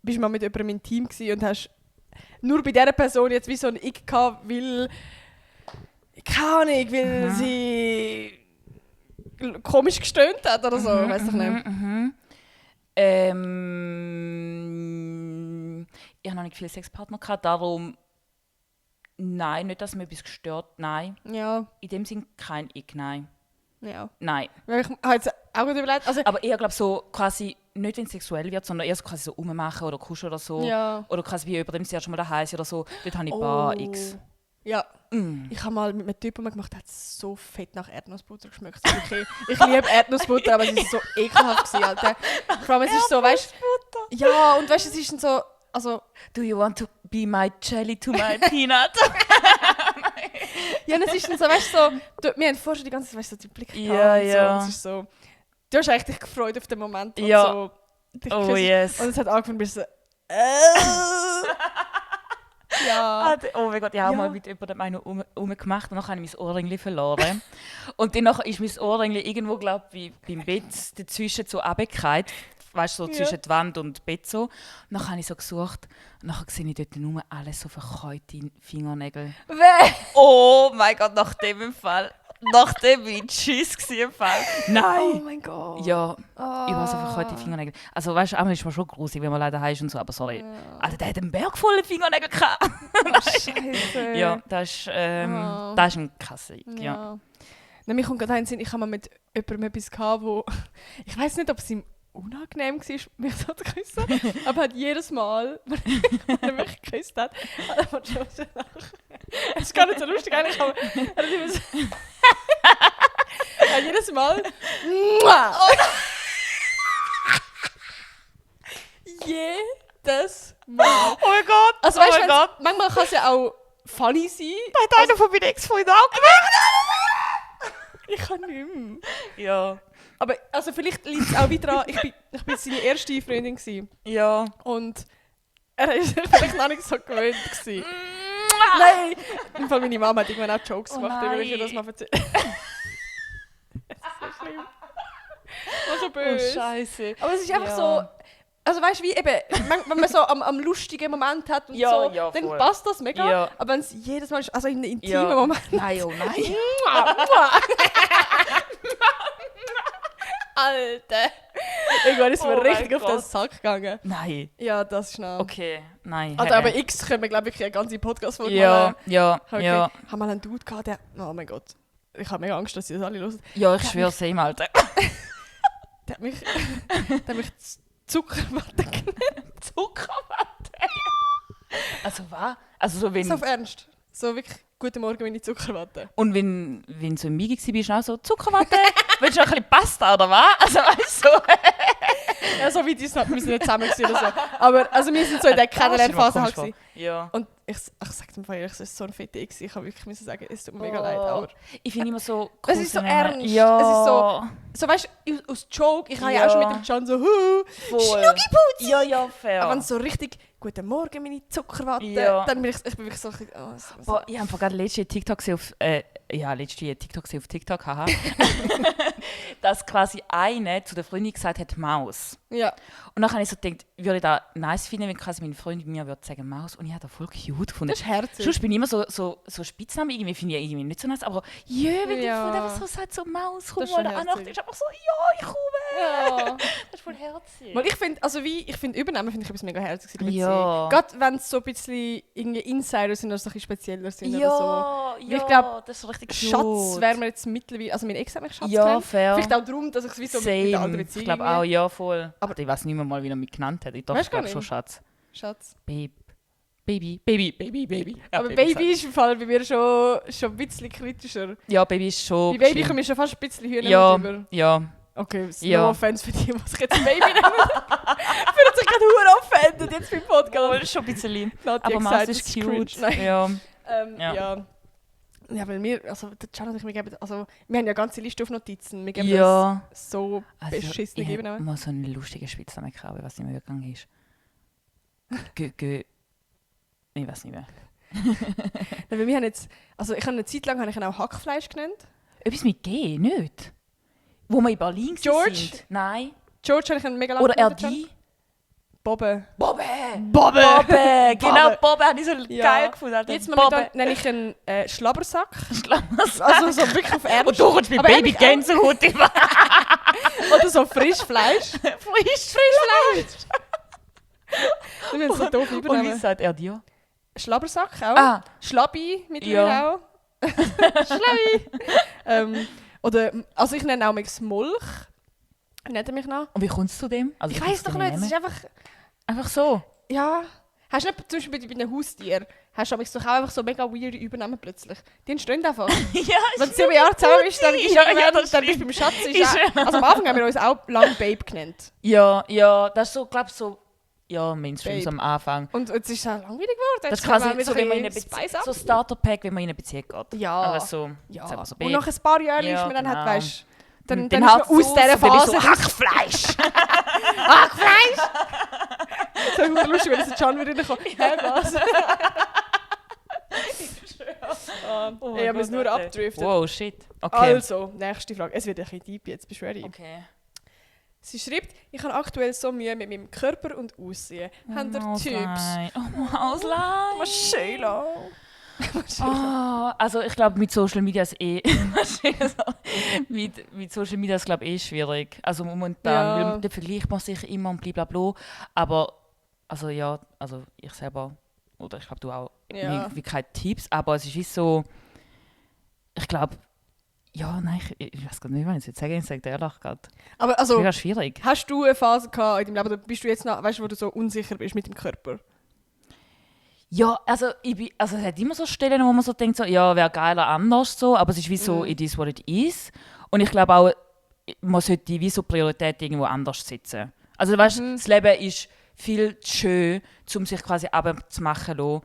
Bist du mal mit jemandem im Team gewesen und hast nur bei dieser Person jetzt wie so ein Ick gehabt, weil... Keine Ahnung, weil sie komisch gestöhnt hat oder so, weiss ich nicht. Ich habe noch nicht viele Sexpartner gehabt, darum nein, nicht, dass mir etwas gestört, nein. Ja, In dem Sinn kein Ick, nein. ja. Nein. Weil ich habe jetzt auch gut überlegt, also... Aber eher glaube so quasi nicht, wenn es sexuell wird, sondern eher so quasi so rummachen oder kuscheln oder so. Ja. Oder quasi wie über dem das erste Mal daheim ist oder so. Dort habe ich ein paar X. Ja. Mm. Ich habe mal mit einem Typen gemacht, der hat so fett nach Erdnussbutter geschmeckt. Okay. Ich liebe Erdnussbutter, aber es war so ekelhaft gewesen, Alter. Vor allem, es ist so, weißt du... Ja, und weißt du, es ist dann so... Also, do you want to be my jelly to my peanut? ja, und es ist dann so, weißt du, wir haben vorher schon die ganze Zeit, weißt du, so die Blicke Ja, und so. ja. Und es ist so... Du hast eigentlich dich gefreut auf den Moment, wo Ja. so... dich Oh küsst. yes. Und es hat angefangen, bist du so... ja. Oh mein Gott, ich habe Ja. mal mit jemandem einen rumgemacht und dann habe ich mein Ohrringli verloren. Und dann ist mein Ohrringli irgendwo, glaube ich, beim Bett dazwischen so runtergefallen. Weißt du, so Ja. zwischen die Wand und das Bett so. Und dann habe ich so gesucht und dann sehe ich dort nur alles so verkäute Fingernägel. Oh mein Gott, nach dem im Fall. Nachdem ich Tschüss war im Fall. Oh Nein! mein Gott. Ja, Ah. ich war so verkäute Fingernägel. Also weißt du, einmal ist mir schon gruselig, wenn man leider heim ist und so, aber sorry. Ja. Also der hat einen Berg voller Fingernägel gehabt. Oh, Scheiße. Ja, das ist ein Klassik. Ja. Ja. Nein, mir kommt gerade ein Sinn, ich habe mal mit jemandem etwas gehabt, wo... Ich weiß nicht, ob es ihm unangenehm war, mich so zu küssen, aber hat jedes Mal, wenn er mich geküsst hat, hat er schon so lachen. Es ist gar nicht so lustig eigentlich, aber er hat immer so... er hat jedes Mal... Mua! Jedes Mal. Oh mein Gott! Also oh weißt mein du, Gott! manchmal kann es ja auch funny sein. Da hat einer von meinen Ex-Freunden auch Ich kann nicht mehr. Ja. Aber also vielleicht liegt es auch wieder an, ich bin seine erste Freundin gewesen. Ja. Und er war sich vielleicht noch nicht so gewöhnt gewesen. Nein! Im Fall meine Mama hat irgendwann auch Jokes Oh gemacht, darüber, nein. ich ihr das mal erzählen. Das ist so schlimm. Das ist so Oh, böse. Scheiße. Aber es ist einfach Ja. so... Also weißt du, wie eben, wenn man so am lustigen Moment hat und Ja, so, ja, dann voll. passt das mega. Ja. Aber wenn es jedes Mal ist, also in einem intimen Ja. Moment... Nein, oh nein. Alter! Irgendwann ist mir Oh mein richtig auf den Gott. Sack gegangen. Nein. Ja, das ist schnell. Okay, nein. Also, aber X können wir, glaube ich, eine ganze Podcast-Folge Ja, machen. ja, Okay. ja. Haben mal einen Dude gehabt, der... Oh mein Gott. Ich habe mega Angst, dass sie das alle hören. Ja, ich schwöre es ihm, Alter. Der hat mich... der hat mich Zuckerwatte genannt. Zuckerwatte. Also was? Also so wenn... So auf Ernst. So wirklich, guten Morgen, meine Zuckerwatte. Und wenn du so im Migi warst, auch so Zuckerwatte? Willst du noch ein bisschen Pasta oder was? Also weißt du? Ja, so wie die sind wir sind nicht zusammen gewesen oder so. Aber also wir sind so in der Kennenlernphase halt gewesen. Ja. Und ich sag dir mal ehrlich, es war so ein fetter Ex. Ich habe wirklich müssen sagen, es tut mir mega leid. Aber Ich finde immer so... es ist so Kusen- ernst. Ja. Es ist so weißt du, aus Joke, ich habe ja auch schon mit dem Can so, Voll. Schnuckiputzi. Ja, ja, fair. Aber wenn es so richtig, guten Morgen, meine Zuckerwatte, Ja. dann bin ich wirklich so, Boah, ich habe gerade letzte TikTok gesehen auf TikTok, haha. Dass quasi eine zu der Freundin gesagt hat, Maus. ja. Und dann habe ich so gedacht, würde ich das nice finden, wenn quasi meine Freundin mir würde sagen Maus. Und ich habe das voll cute gefunden. Das ist herzig. Sonst bin ich immer so Spitznamen, irgendwie finde ich irgendwie nicht so nice. Aber ja, wenn die Ja. Freundin einfach so sagt, so Maus, komm Das ist mal schon an, herzig. ist einfach so, ja, ich komme. Ja. Das ist voll herzig. Weil ich finde, also Übernehmen finde ich etwas mega herziges in der Ja. Beziehung. Gerade wenn es so ein bisschen irgendwie Insider sind oder so ein bisschen spezieller sind ja, oder so. ja, Ich glaub, das ist so richtig Schatz cute. wäre mir jetzt mittlerweile, also mein Ex hat mich Schatz Ja, genannt. fair. Vielleicht auch darum, dass ich es wie so mit der Same. alten Beziehung Ich glaube irgendwie- auch, ja, voll. Aber ich weiß nicht mehr mal, wie er mich genannt hat. Ich dachte, Weißt ich du gar glaube schon nicht? Schatz. Schatz. Baby. Ja, Aber Baby sagt- ist im Fall bei mir schon ein bisschen kritischer. Ja, Baby ist schon... Bei Baby chill. komme ich schon fast ein bisschen Hühner Ja, drüber. ja. Okay, no Ja. offense für die, die sich jetzt Baby nennen. Fühlt sich gerade hure offended jetzt beim Podcast. Oh, schon ein bisschen. Nadja Aber hat Maus gesagt, ist das cute. cringe. Nein. Ja. Ja. Ja. Ja, weil wir, also der Can und ich, wir geben, also wir haben ja eine ganze Liste auf Notizen. Wir geben Ja. das so beschissen ich geben. habe mal so einen lustigen Spitznamen gehabt, was nicht mehr gegangen ist. Ich weiß nicht mehr. Weil wir haben jetzt, also ich habe eine Zeit lang habe ich ihn auch Hackfleisch genannt. Etwas mit G, nicht? Wo wir in Berlin George? sind. Nein. George habe ich einen mega lange Oder er genannt, Can. die. Bobbe. Bobbe! Bobbe! Bobbe! Genau, Bobbe. Bobbe habe ich so Ja. geil gefunden. Alter. Jetzt Bobbe. momentan nenne ich einen Schlabbersack. Schlammersack. Also so wirklich auf Ernst. Und du kommst mit Aber Baby eigentlich auch- Gänsehut über. Oder so Frischfleisch. Frischfleisch. Du willst so doof Und wie übernehmen. sagt er dir? Schlabbersack auch. Ah. Schlabbi mittlerweile Ja. auch. Schlabbi. Oder, also ich nenne auch Max Mulch. Nennt er mich noch? Und wie kommst du zu dem? Also, Ich wie weiß kommst du doch zu dem nicht, es ist Namen? einfach... Einfach so. Ja... Hast du nicht zum Beispiel bei einem Haustier, hast du doch auch einfach so mega weirde Übernahmen plötzlich. Die entstehen einfach. Ja, Wenn du 7 Jahre zusammen bist, dann ist dann bist du beim Schatz. Also am Anfang haben wir uns auch lang Babe genannt. Ja, das ist so, glaube ich, so Mainstream so am Anfang. Und jetzt ist es auch langweilig geworden. Das ist quasi so, wenn man in eine Beziehung, so Starter-Pack, wenn man in eine Beziehung geht. Ja. Aber so, ja. So und nach ein paar Jahren ist man dann genau. halt, weißt dann dann ist man aus dieser Phase... so Hackfleisch! Hackfleisch! Das ist voll lustig, wenn das Can wieder reinkommt. Hä, was? Ich habe es nur abgedriftet. Wow, shit. Okay. Also, nächste Frage. Es wird ein bisschen deep jetzt, bist du ready? Okay. Sie schreibt, ich habe aktuell so Mühe mit meinem Körper und Aussehen. Habt ihr Tipps? Oh, Mauslein! Was schön. Also ich glaube, mit Social Media ist mit Social Media ist glaube schwierig. Also momentan, weil der Vergleich macht sich immer und blablabla. Aber also ich selber, oder ich glaube du auch, wie keine Tipps, aber es ist wie so, ich glaube, ich weiß gar nicht, was ich jetzt sagen, ich sage dir ehrlich gerade. Aber also, das ist schwierig. Hast du eine Phase gehabt in deinem Leben, oder bist du jetzt noch, weißt du, wo du so unsicher bist mit dem Körper? Ja, also es hat immer so Stellen, wo man so denkt, so, ja, wäre geiler anders so, aber es ist wie so, it is what it is. Und ich glaube auch, man sollte wie so Priorität irgendwo anders setzen. Also weißt, das Leben ist viel zu schön, um sich quasi abzumachen lassen,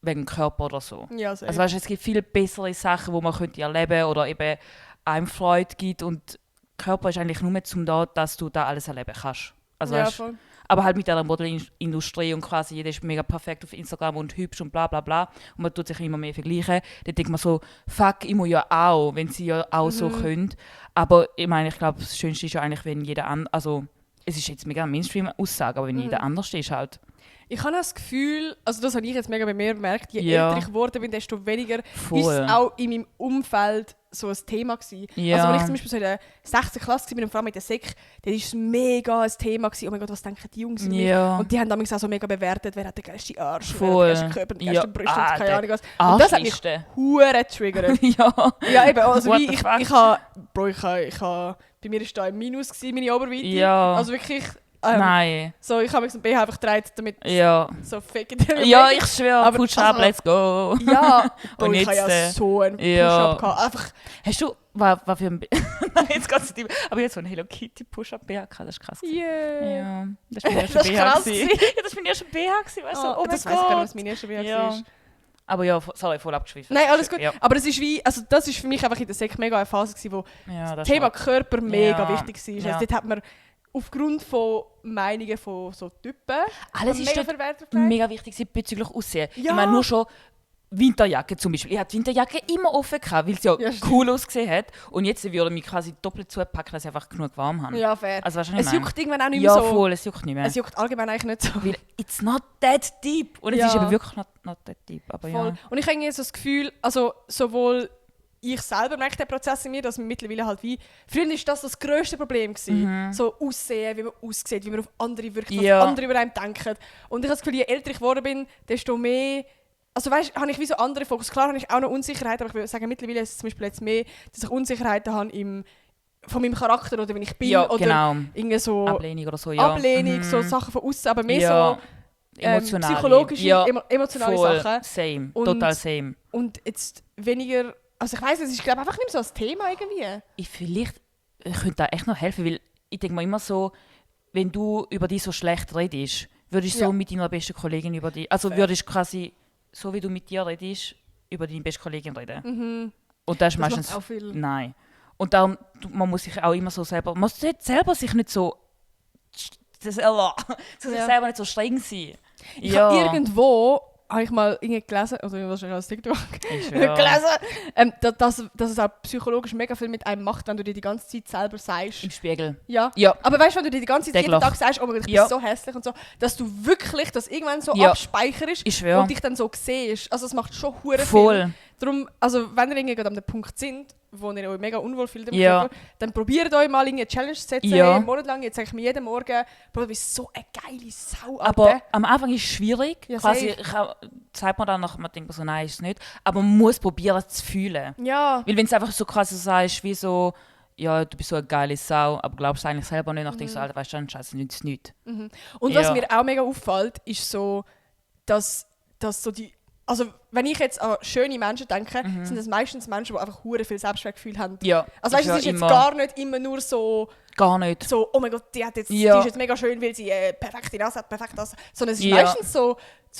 wegen dem Körper oder so. Ja, also weißt, es gibt viel bessere Sachen, die man könnte erleben oder eben einem Freude gibt und Körper ist eigentlich nur zum da, dass du da alles erleben kannst. Also weißt, voll. aber halt mit der Modelindustrie und quasi jeder ist mega perfekt auf Instagram und hübsch und bla bla bla und man tut sich immer mehr vergleichen. Dann denkt man so, fuck, ich muss ja auch, wenn sie ja auch so können. Aber ich meine, ich glaube, das Schönste ist ja eigentlich, wenn jeder also es ist jetzt mega eine Mainstream-Aussage, aber wenn jeder anders ist halt. Ich habe das Gefühl, also das habe ich jetzt mega bei mir gemerkt, je älter ich geworden bin, desto weniger ist es auch in meinem Umfeld so ein Thema gewesen. Ja. Also wenn ich zum Beispiel so in der 6. Klasse war, mit einem Frau mit der Sek, dann war es mega ein Thema gewesen. Oh mein Gott, was denken die Jungs über mich? Und die haben damals auch so mega bewertet, wer hat den geilsten Arsch, wer hat den geilsten Körper, die geilsten Brüste und keine Ahnung was. Und das hat mich hure triggert. Ja, eben, also wie ich habe, bei mir war da im Minus gewesen, meine Oberweite. Ja. Also wirklich... Nein. So, ich habe mich so ein BH einfach getragen, damit so fake Ja, ich schwöre, Push-Up, let's go. Ja, und ich jetzt, habe ja so einen Push-Up gehabt. Einfach... Hast du, was für ein Nein, jetzt geht's nicht. Aber jetzt so ein Hello Kitty Push-Up BH gehabt, das ist krass. Yeah. Ja, das war mein erster BH. Ja, das war mein erster BH, weißt du? Oh mein das Gott. weiss ich gar nicht, was mein erster BH war. Aber ja, sorry, voll abgeschwiffen. Nein, alles gut. Ja. Aber es ist wie, also das ist für mich einfach in der Sek mega eine Phase gewesen, wo das Thema Körper mega wichtig war. Also dort hat man aufgrund von Meinungen von so Typen alles ist mega wichtig bezüglich Aussehen. Ja. Ich meine, nur schon Winterjacke zum Beispiel. Ich hatte die Winterjacke immer offen gehabt, weil sie ja cool ausgesehen hat. Und jetzt würde ich mich quasi doppelt zupacken, dass ich einfach genug warm habe. Ja, fair. Also, es juckt irgendwann auch nicht mehr so. Ja, voll, es juckt nicht mehr. Es juckt allgemein eigentlich nicht so. Weil it's not that deep. Und es ist eben wirklich not that deep. Aber voll. Ja. Und ich habe irgendwie so das Gefühl, also sowohl ich selber merke den Prozess in mir, dass man mittlerweile halt wie... Früher war das grösste Problem gewesen. So Aussehen, wie man aussieht, wie man auf andere wirkt, was andere über einen denken. Und ich habe das Gefühl, je älter ich geworden bin, desto mehr... Also weißt, habe ich wie so andere Fokus. Klar habe ich auch noch Unsicherheit, aber ich würde sagen, mittlerweile ist es zum Beispiel jetzt mehr, dass ich Unsicherheiten habe von meinem Charakter oder wie ich bin. Ja, oder genau. irgendwie so... Ablehnung oder so, ja. Ablehnung, so Sachen von außen, aber mehr so... emotionale. Psychologische, emotionale voll. Sachen. Same, total same. Und jetzt weniger... Also ich weiss, es ist glaube einfach nicht mehr so ein Thema irgendwie. Vielleicht könnte da echt noch helfen, weil ich denke mir immer so, wenn du über dich so schlecht redest, würdest du so mit deiner besten Kollegin über dich... Also würdest quasi, so wie du mit dir redest, über deine beste Kollegin reden. Und das ist meistens... Macht auch viel. Nein. Und darum, man muss sich auch immer so selber... Man sollte selber sich nicht so... sich selber nicht so streng sein. Ich habe irgendwo... habe ich mal gelesen, also wahrscheinlich als TikTok gelesen, dass es auch psychologisch mega viel mit einem macht, wenn du dir die ganze Zeit selber sagst. Im Spiegel. Ja. Aber weißt du, wenn du dir die ganze Zeit jeden Tag sagst, oh mein Gott, ich bin so hässlich und so, dass du wirklich das irgendwann so abspeicherst und dich dann so siehst. Also es macht schon hure viel. Darum, also wenn ihr irgendwie an dem Punkt sind, wo ihr euch mega unwohl fühlt im Körper, dann probiert euch mal eine Challenge zu setzen, einen Monat lang. Jetzt sage ich mir jeden Morgen, Bro, du bist so eine geile Sau. Aber am Anfang ist es schwierig. Ja, quasi, sagt man dann nachher, man denkt so, nein, ist es nicht. Aber man muss probieren zu fühlen. Ja. Weil wenn es einfach so quasi sagst, wie so, ja, du bist so eine geile Sau, aber glaubst eigentlich selber nicht, nach denkst du, Alter, weißt du, Scheiße, nützt nichts. Und was mir auch mega auffällt, ist so, dass so die... Also, wenn ich jetzt an schöne Menschen denke, sind das meistens Menschen, die einfach hure viel Selbstwertgefühl haben. Ja. Also weißt, es ist jetzt gar nicht immer nur so... Gar nicht. So, oh mein Gott, die ist jetzt mega schön, weil sie perfekte Nase hat, perfekt das. Sondern es ist meistens so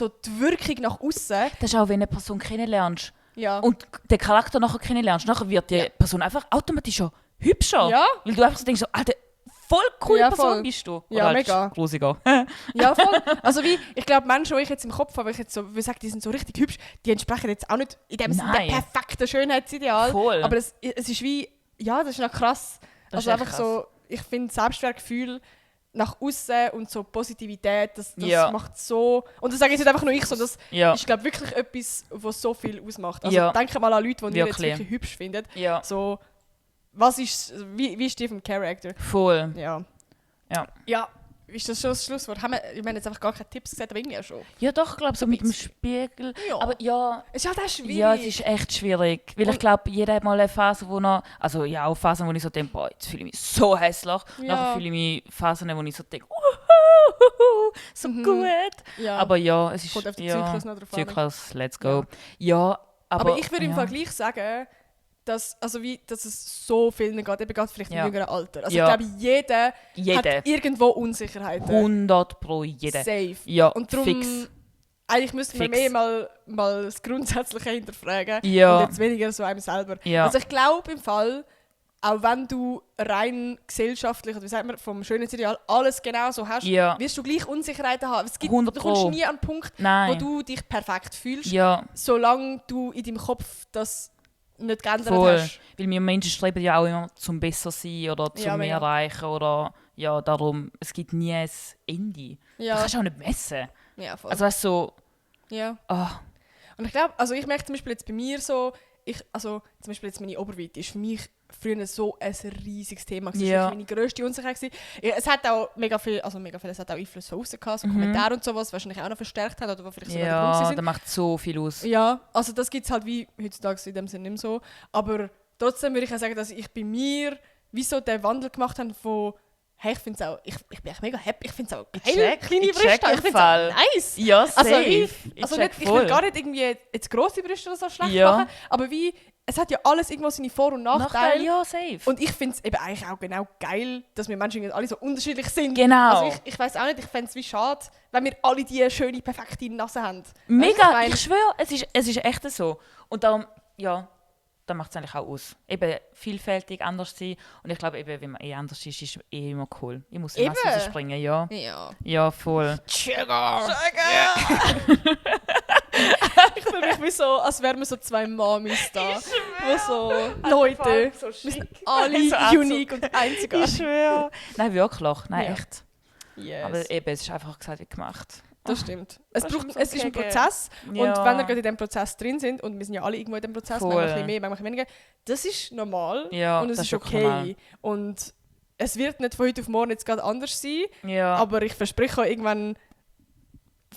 die Wirkung nach außen. Das ist auch, wenn du eine Person kennenlernst und den Charakter nachher kennenlernst, nachher wird die Person einfach automatisch schon hübscher. Ja. Weil du einfach so denkst, so, Alter, voll coole Person bist du. Ja, halt mega. Grusiger. Ja, voll. Also wie, ich glaube, Menschen, die ich jetzt im Kopf habe, ich jetzt so, sage, die sind so richtig hübsch, die entsprechen jetzt auch nicht in dem Sinne der perfekten Schönheitsideal. Voll. Aber es ist wie, das ist noch krass. Also einfach krass. So, ich finde Selbstwertgefühl nach außen und so Positivität, das macht so... Und das sage ich nicht einfach nur ich, sondern das ist, glaube ich, wirklich etwas, was so viel ausmacht. Also denke mal an Leute, die ihr jetzt wirklich hübsch findet. Ja. So, wie ist die vom Charakter? Voll. Ja, ist das schon das Schlusswort? Wir haben jetzt einfach gar keine Tipps gesagt, aber irgendwie schon. Ja doch, ich glaube so mit dem Spiegel. Ja. Aber es ist halt auch schwierig. Ja, es ist echt schwierig. Weil ich glaube, jeder hat mal eine Phase, wo noch... Also ja, auch Phasen, wo ich so denke, boah, jetzt fühle ich mich so hässlich. Nachher fühle ich mich Phasen, wo ich so denke, so gut. Ja. Aber ja, es ist... Kommt auf den Zyklus noch drauf an. Zyklus, let's go. Ja, aber ich würde im Fall gleich sagen... dass es so vielen geht, eben gerade vielleicht im jüngeren Alter. Also ich glaube, jeder hat irgendwo Unsicherheiten. 100% jeder. Safe. Ja, und darum, fix. Eigentlich müsste man mehr mal das Grundsätzliche hinterfragen und jetzt weniger so einem selber. Ja. Also ich glaube im Fall, auch wenn du rein gesellschaftlich, oder wie sagt man, vom Schönheitsideal alles genau so hast, wirst du gleich Unsicherheiten haben. Du kommst nie an den Punkt, wo du dich perfekt fühlst, solange du in deinem Kopf das nicht geändert hast. Weil wir Menschen streben ja auch immer zum besser sein oder zum mehr erreichen oder darum, es gibt nie ein Ende. Das kannst du auch nicht messen. Ja, voll. Also weißt du, so... Ja. Oh. Und ich glaube, also ich merke zum Beispiel jetzt bei mir so, zum Beispiel jetzt meine Oberweite ist für mich früher so ein riesiges Thema. Das war meine grösste Unsicherheit. Es hat auch mega viel, es hat auch Einfluss von außen gehabt, so Kommentare und sowas, wahrscheinlich auch noch verstärkt hat oder vielleicht sogar der Grund sind. Ja, das macht so viel aus. Ja, also das gibt es halt wie heutzutage in dem Sinne nicht mehr so. Aber trotzdem würde ich auch sagen, dass ich bei mir wie so den Wandel gemacht habe von hey, ich finde es auch, ich bin echt mega happy, ich finde es auch geil, kleine Brüste, ich finde es auch nice. Ja, safe. Ich will gar nicht irgendwie jetzt grosse Brüste oder so schlecht machen, aber wie, es hat ja alles irgendwo seine Vor- und Nachteile. Ja, safe. Und ich finde es eben eigentlich auch genau geil, dass wir Menschen alle so unterschiedlich sind. Genau. Also ich weiss auch nicht, ich fände es wie schade, wenn wir alle diese schöne, perfekte Nase haben. Mega, ich schwöre, es ist echt so. Und darum, das macht es eigentlich auch aus. Eben vielfältig, anders sein. Und ich glaube, eben, wenn man anders ist, ist immer cool. Ich muss in Masse springen, ja. Ja, voll. Sugar! Ich fühle mich wie so, als wären wir so zwei Mamis da. Wo so Leute, so wir sind alle so unique und einzigartig. Ich schwöre. Nein, wirklich. Nein, echt. Yes. Aber eben, es ist einfach gesagt wie gemacht. Das stimmt. Es ist ein Prozess. Und wenn wir gerade in diesem Prozess drin sind, und wir sind ja alle irgendwo in diesem Prozess, manchmal ein bisschen mehr, manchmal weniger, das ist normal und es ist okay. Normal. Und es wird nicht von heute auf morgen jetzt gerade anders sein, aber ich verspreche auch, irgendwann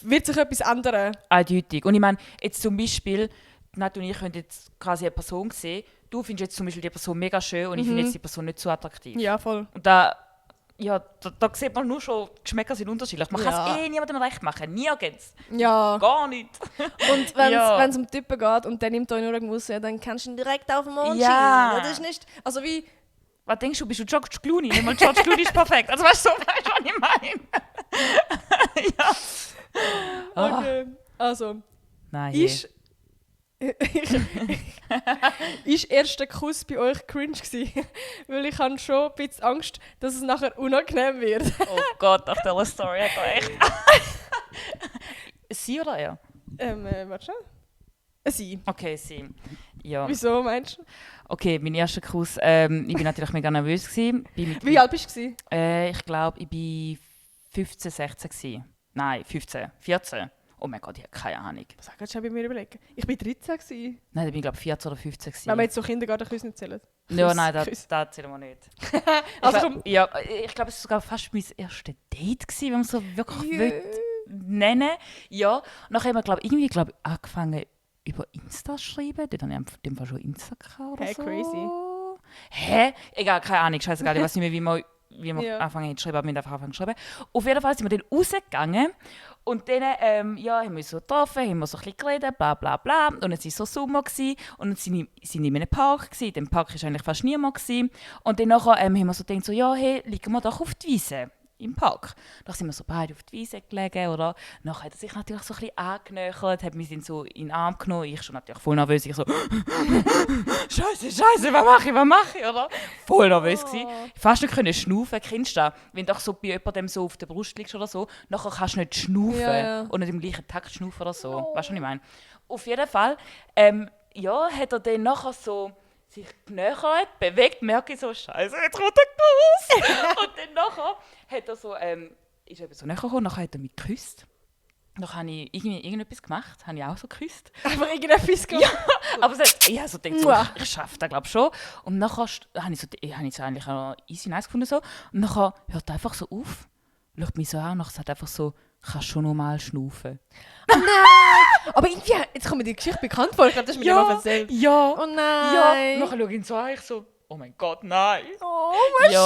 wird sich etwas ändern. Eindeutig. Und ich meine, jetzt zum Beispiel, Nat und ich können jetzt quasi eine Person sehen, du findest jetzt zum Beispiel die Person mega schön und ich finde jetzt die Person nicht so attraktiv. Ja, voll. Und da sieht man nur schon, die Geschmäcker sind unterschiedlich. Man kann es niemandem recht machen, nirgends. Ja. Gar nicht. Und wenn es um Typen geht und der nimmt euch nur irgendwas, dann kannst du ihn direkt auf den Mond schieben. Das ist nicht, also wie... Was denkst du, bist du George Clooney? Nicht mal George Clooney ist perfekt. Also weißt du, was ich meine? Okay, also... Nein. Ist erster Kuss bei euch cringe gewesen? Weil ich habe schon ein bisschen Angst, dass es nachher unangenehm wird. Oh Gott, nach dieser Story hat er echt... Sie oder er? Warte schon. Sie. Okay, sie. Ja. Wieso meinst du? Okay, mein erster Kuss. Ich war natürlich mega nervös gewesen. Wie alt bist du? Ich glaube, ich war 15, 16 gewesen. Nein, 15, 14. Oh mein Gott, ich habe keine Ahnung. Was hast du bei mir überlegen? Ich war 13 gewesen. Nein, ich bin glaube 14 oder 15 gewesen. Wenn wir jetzt so Kindergartenküsse nicht zählen. Ja, nein, das zählen wir nicht. Ich glaube, es war sogar fast mein erstes Date gewesen, wenn man so wirklich nennen. Ja, und nachher haben wir irgendwie angefangen über Insta zu schreiben. Dort habe ich dem Fall schon Insta gehabt oder so. Crazy. Hä? Egal, keine Ahnung, scheißegal, ich weiß nicht mehr, wie wir wie wir anfangen zu schreiben, aber wir haben einfach angefangen zu schreiben. Auf jeden Fall sind wir dann rausgegangen und dann haben wir uns so getroffen, haben wir so ein bisschen geredet, bla bla bla. Und es war so Sommer und dann sind wir in einem Park gewesen. In dem Park war eigentlich fast niemand gewesen. Und dann nachher, haben wir so gedacht, so, ja, hey, liegen wir doch auf die Wiese im Park. Da sind wir so beide auf die Wiese gelegen, oder? Nachher hat er sich natürlich so ein bisschen angenähert, hat mich dann so in den Arm genommen. Ich schon natürlich voll nervös, ich so Scheiße, was mache ich, oder? Voll nervös gewesen. Fast nicht können schnaufen, kennst du das? Wenn du so bei jemandem so auf der Brust liegst oder so, nachher kannst du nicht schnaufen und nicht im gleichen Takt schnaufen oder so. Weißt du, was ich meine? Auf jeden Fall, hat er dann nachher so sich genähert, bewegt, merke ich so, Scheiße, jetzt kommt der Kuss. Und dann nachher hat er so, ist eben so näher gekommen, nachher hat er mich geküsst. Dann habe ich irgendetwas gemacht, habe ich auch so geküsst. Einfach irgendetwas gemacht? Ja, aber ich habe so gedacht, so, ich schaffe das, glaube ich, schon. Und nachher habe ich so eigentlich auch easy nice gefunden. So. Und nachher hört er einfach so auf, schaut mich so an und nachher sagt einfach so, kannst schon normal schnaufen. Oh nein! Aber irgendwie, jetzt kommt mir die Geschichte bekannt vor, ich glaube, das ist mir immer erzählt. Ja. Oh nein! Ja, nachher schaue ich ihn so an, ich so, oh mein Gott, nein. Oh, Maschine!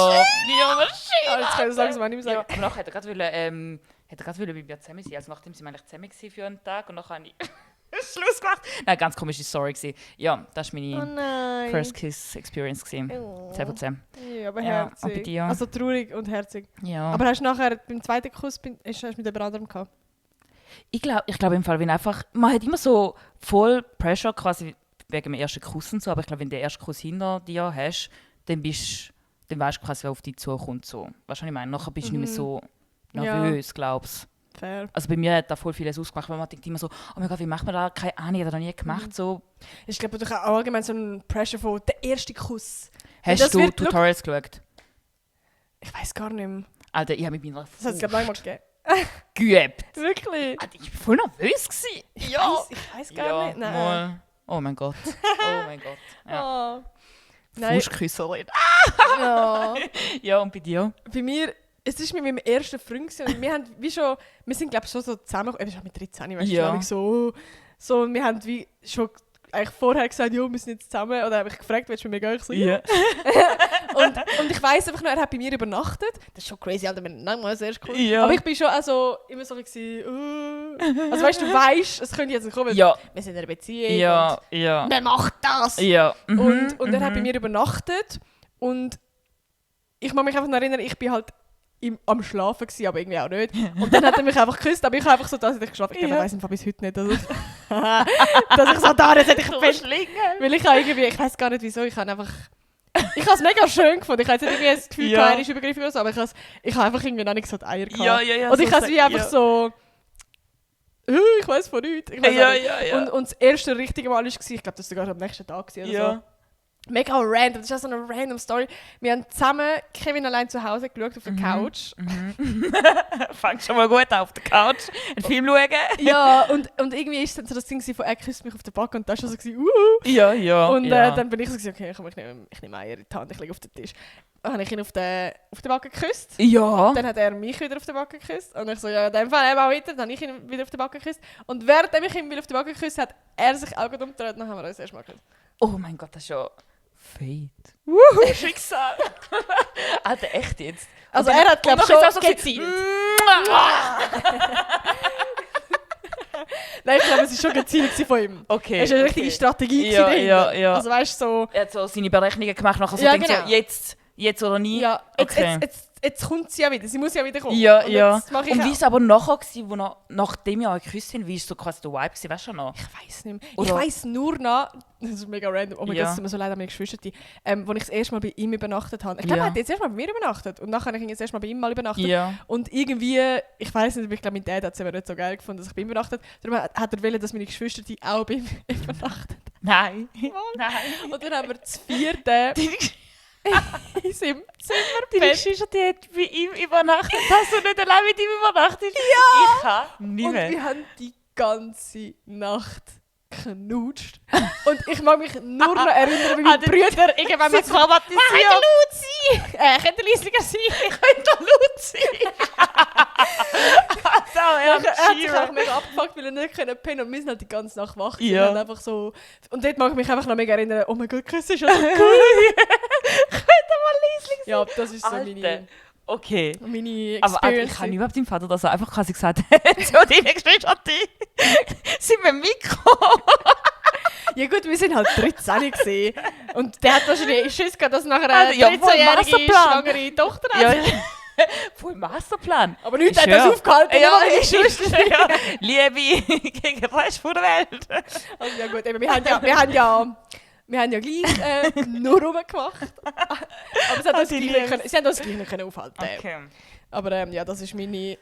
Ja, Maschine! Jetzt kann ich sagen, was ich sagen. Ja, aber nachher hat er gerade mit mir zusammen sein. Also nachdem sind wir eigentlich zusammen gewesen für einen Tag und nachher habe ich Schluss gemacht. Nein, ganz komische Story gewesen. Ja, das war meine First Kiss Experience gewesen. 10 von 10. Ja, aber herzig. Und bei dir? Also traurig und herzig. Ja. Aber hast du nachher beim zweiten Kuss hast du mit jemand anderem gehabt? Ich glaube im Fall, wenn einfach, man hat immer so voll Pressure quasi wegen dem ersten Kuss und so, aber ich glaube, wenn du den ersten Kuss hinter dir hast, dann weißt du quasi, wer auf dich zukommt. So. Weißt du, was ich meine? Nachher bist du nicht mehr so nervös, glaubst du. Fair. Also bei mir hat da voll vieles ausgemacht, weil man denkt immer so, oh mein Gott, wie macht man das? Keine Ahnung, ich habe das noch nie gemacht. So. Ich glaube, du hast auch allgemein so einen Pressure von der erste Kuss. Hast du Tutorials geschaut? Ich weiß gar nicht mehr. Alter, ich habe mit meiner Das hat es glaube ich manchmal gegeben. geübt. Wirklich? Alter, ich war voll nervös. Ich weiß gar nicht. Nein. Mal. Oh mein Gott. Oh mein Gott. Ja. Oh. Nein. Fußküsserin. Ja. Ja, und bei dir? Bei mir, es war mit meinem ersten Freund und wir sind glaube ich schon so zusammen, ich war mit 13, weißt du, Ja. so, wir haben wie schon eigentlich vorher gesagt, jo, wir sind jetzt zusammen, oder habe ich gefragt, willst du mit mir gehen? Ich so, ja. Und ich weiss einfach noch, er hat bei mir übernachtet. Das ist schon crazy, Alter, wir haben das erst cool. Ja. Aber ich bin schon also immer so gewesen, also weißt du, es könnte jetzt nicht kommen, weil Ja. wir sind in einer Beziehung Ja, und ja. wer macht das? Ja. Und er hat bei mir übernachtet und ich kann mich einfach noch erinnern, ich bin halt am Schlafen gewesen, aber irgendwie auch nicht. Und dann hat er mich einfach geküsst, aber ich habe einfach so, dass ich geschlafen habe. Ich weiß einfach bis heute nicht, dass ich so da, das hätte ich fest. Weil ich irgendwie, ich weiß gar nicht wieso, ich habe es mega schön gefunden. Ich habe jetzt nicht irgendwie das Gefühl, er ist übergriffig oder so, aber ich habe einfach irgendwie noch nicht so die Eier gehabt. Ja, und ich habe es wie einfach so, ich weiß von nichts. Ja. Und das erste richtige Mal war, ich glaube, das war sogar am nächsten Tag oder so. Mega random, das ist auch so eine random Story. Wir haben zusammen Kevin allein zu Hause geschaut auf der Couch. Fängt schon mal gut an, auf der Couch einen Film schauen. Ja, und irgendwie ist dann so das Ding von, er küsst mich auf den Backe und das war so, Ja. Und dann bin ich so, okay, ich nehme Eier in die Hand, ich lege auf den Tisch. Dann habe ich ihn auf den Backe geküsst. Ja. Dann hat er mich wieder auf den Backe geküsst. Und ich so, ja, in dem Fall eben auch weiter. Dann habe ich ihn wieder auf den Backe geküsst. Und während ich ihn wieder auf den Backe geküsst hat er sich auch gut umgedreht. Dann haben wir uns erst mal geküsst. Oh mein Gott, das ist schon Fate. Schicksal. Alter, echt jetzt? Also er hat, glaube ich, schon gezielt. Nein, ich glaube, es war schon gezielt von ihm. Okay. Es war eine richtige Strategie. Ja. Also weißt du, so... Er hat so seine Berechnungen gemacht, nachher so denkt genau. so, jetzt oder nie. Ja, Okay. jetzt kommt sie ja wieder. Sie muss ja wieder kommen. Ja. Und wie ist es aber nachher gewesen, nachdem wir euch geküsst haben, wie ist so quasi der Vibe gewesen, weißt du noch? Ich weiß nicht mehr. Oder? Ich weiss nur noch, das ist mega random, oh mein Gott, es tut mir so leid an meine Geschwister, als ich das erste Mal bei ihm übernachtet habe. Ich glaube, er hat jetzt erst mal bei mir übernachtet und nachher habe ich ihn jetzt erst mal bei ihm mal übernachtet. Ja. Und irgendwie, ich weiß nicht, aber ich glaube, mein Dad hat es aber nicht so geil gefunden, dass ich bei ihm übernachtet. Darum hat er wollen, dass meine Geschwister die auch bei ihm übernachten. Nein. Und dann haben wir das vierte in seinem Deine Geschwister, die hat bei ihm übernachtet. Hast du nicht allein mit ihm übernachtet? Ja! Ich kann nicht Und mehr. wir haben die ganze Nacht geknutscht. Und ich mag mich nur noch erinnern, wie meine Brüder irgendwann mit so traumatisiert. Luzi! Könnte leisiger sein? Könnte Luzi! Er hat sich auch mega abgefuckt, weil er nicht pennen konnte. Und wir sind halt die ganze Nacht wach. Ja. Und einfach so... Und dort mag ich mich einfach noch mega erinnern, oh mein Gott, Chris ist ja so cool. Könnte mal leislich Ja, das ist so Alter. Okay. meine Aber Experience. ich habe überhaupt deinem Vater das einfach quasi gesagt, so deine Geschwister, sind wir im Mikro. Ja gut, wir sind halt 13 gesehen und der hat wahrscheinlich Schiss gehabt, dass nachher eine Also, ja, voll 13-jährige Masterplan. schwangere Tochter hat. Ja, voll Masterplan. Aber nichts Ich hat das schwör. aufgehalten, Ja, nur meine Schwester. ja. Liebe gegen den Rest von der Welt. Also, ja gut, eben, wir haben ja gleich nur rumgemacht. Aber sie haben uns gleich nicht können aufhalten. Okay. Aber ja, das ist meine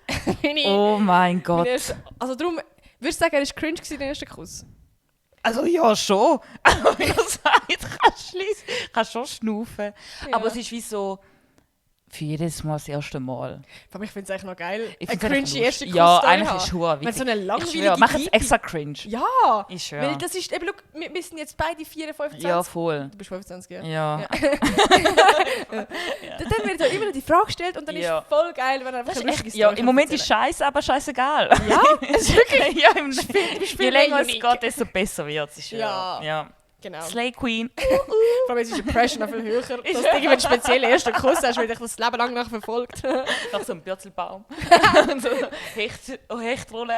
Oh mein Gott. meine erste, also darum, würdest du sagen, er war cringe gewesen, der erste Kuss? Also ja, schon. Aber wie du sagst, kannst schon schnaufen. Ja. Aber es ist wie so, für jedes Mal das erste Mal. Aber ich finde es eigentlich noch geil. Ich Ein find's einfach cringe erste Kuss Ja, da eigentlich haben. ist es schon Wenn so eine Ich langweilige schwör, mach es Pipi- extra cringe. Ja, Ich schwör. weil das ist eben, look, wir sind jetzt beide 24, Ja, 25. voll. Du bist 25, ja. Ja. Dann wird da immer noch die Frage gestellt und dann Ja. ist voll geil, wenn er einfach Das ein ist lustiges echt, ja, Story im Moment erzählen ist scheiße, aber scheißegal. kann. Ja, es ist wirklich. ja, je viel länger mehr es unique. geht, desto besser wird es. Ja. Ja. Genau. Slay Queen. Vor allem ist die Impression noch viel höher. Dass du irgendwie einen speziellen ersten Kuss hast, weil dich das Leben lang nach verfolgt. Nach so einem Bürzelbaum. Und so Hechtrolle.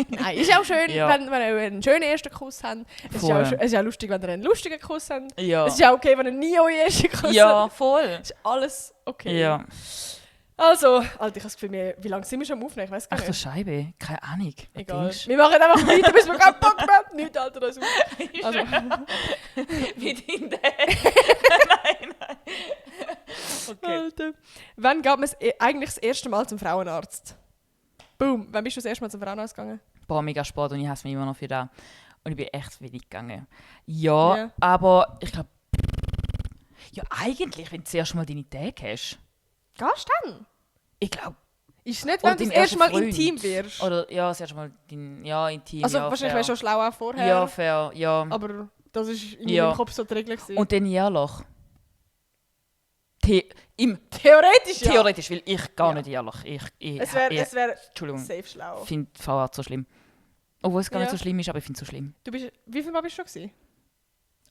Nein, ist auch schön, Ja. wenn wir einen schönen ersten Kuss haben. Es ist, Voll. auch, es ist auch lustig, wenn wir einen lustigen Kuss haben. Ja. Es ist auch okay, wenn wir nie euren ersten Kuss Ja, haben. voll. Es ist alles okay. Ja. Also, Alter, ich habe das Gefühl, wie lange sind wir schon am Aufnehmen? Ich weiß gar Ach du nicht. Scheibe, keine Ahnung. Was Egal. denkst Wir machen einfach weiter, bis wir keinen Bock mehr haben. Nichts, Alter, das auf. du? Also, Wie dein Okay. Alter. Wann gab es eigentlich das erste Mal zum Frauenarzt? Boom. Wann bist du das erste Mal zum Frauenarzt gegangen? Boah, mega Sport und ich hasse mich immer noch für das. Und ich bin echt wenig gegangen. Ja, Ja. aber ich glaube... Ja, eigentlich, wenn du zuerst mal deine Tage hast. Gehst du dann? Ich glaube... Ist es nicht, Oder wenn du dein das erste Mal erster Freund. intim wirst? Oder ja, das erste Mal intim. Also ja, wahrscheinlich fair. wärst du schon schlau auch vorher. Ja, fair, ja. Aber das ist in Ja. meinem Kopf so die Regel gewesen. Und dann jährlich. theoretisch ja. Theoretisch, weil ich gar Ja. nicht jährlich. Ich Es wäre Entschuldigung, safe schlau. ich finde Frauenarzt so schlimm. Obwohl es gar nicht Ja. so schlimm ist, aber ich finde es so schlimm. Wie viel Mal bist du schon gewesen?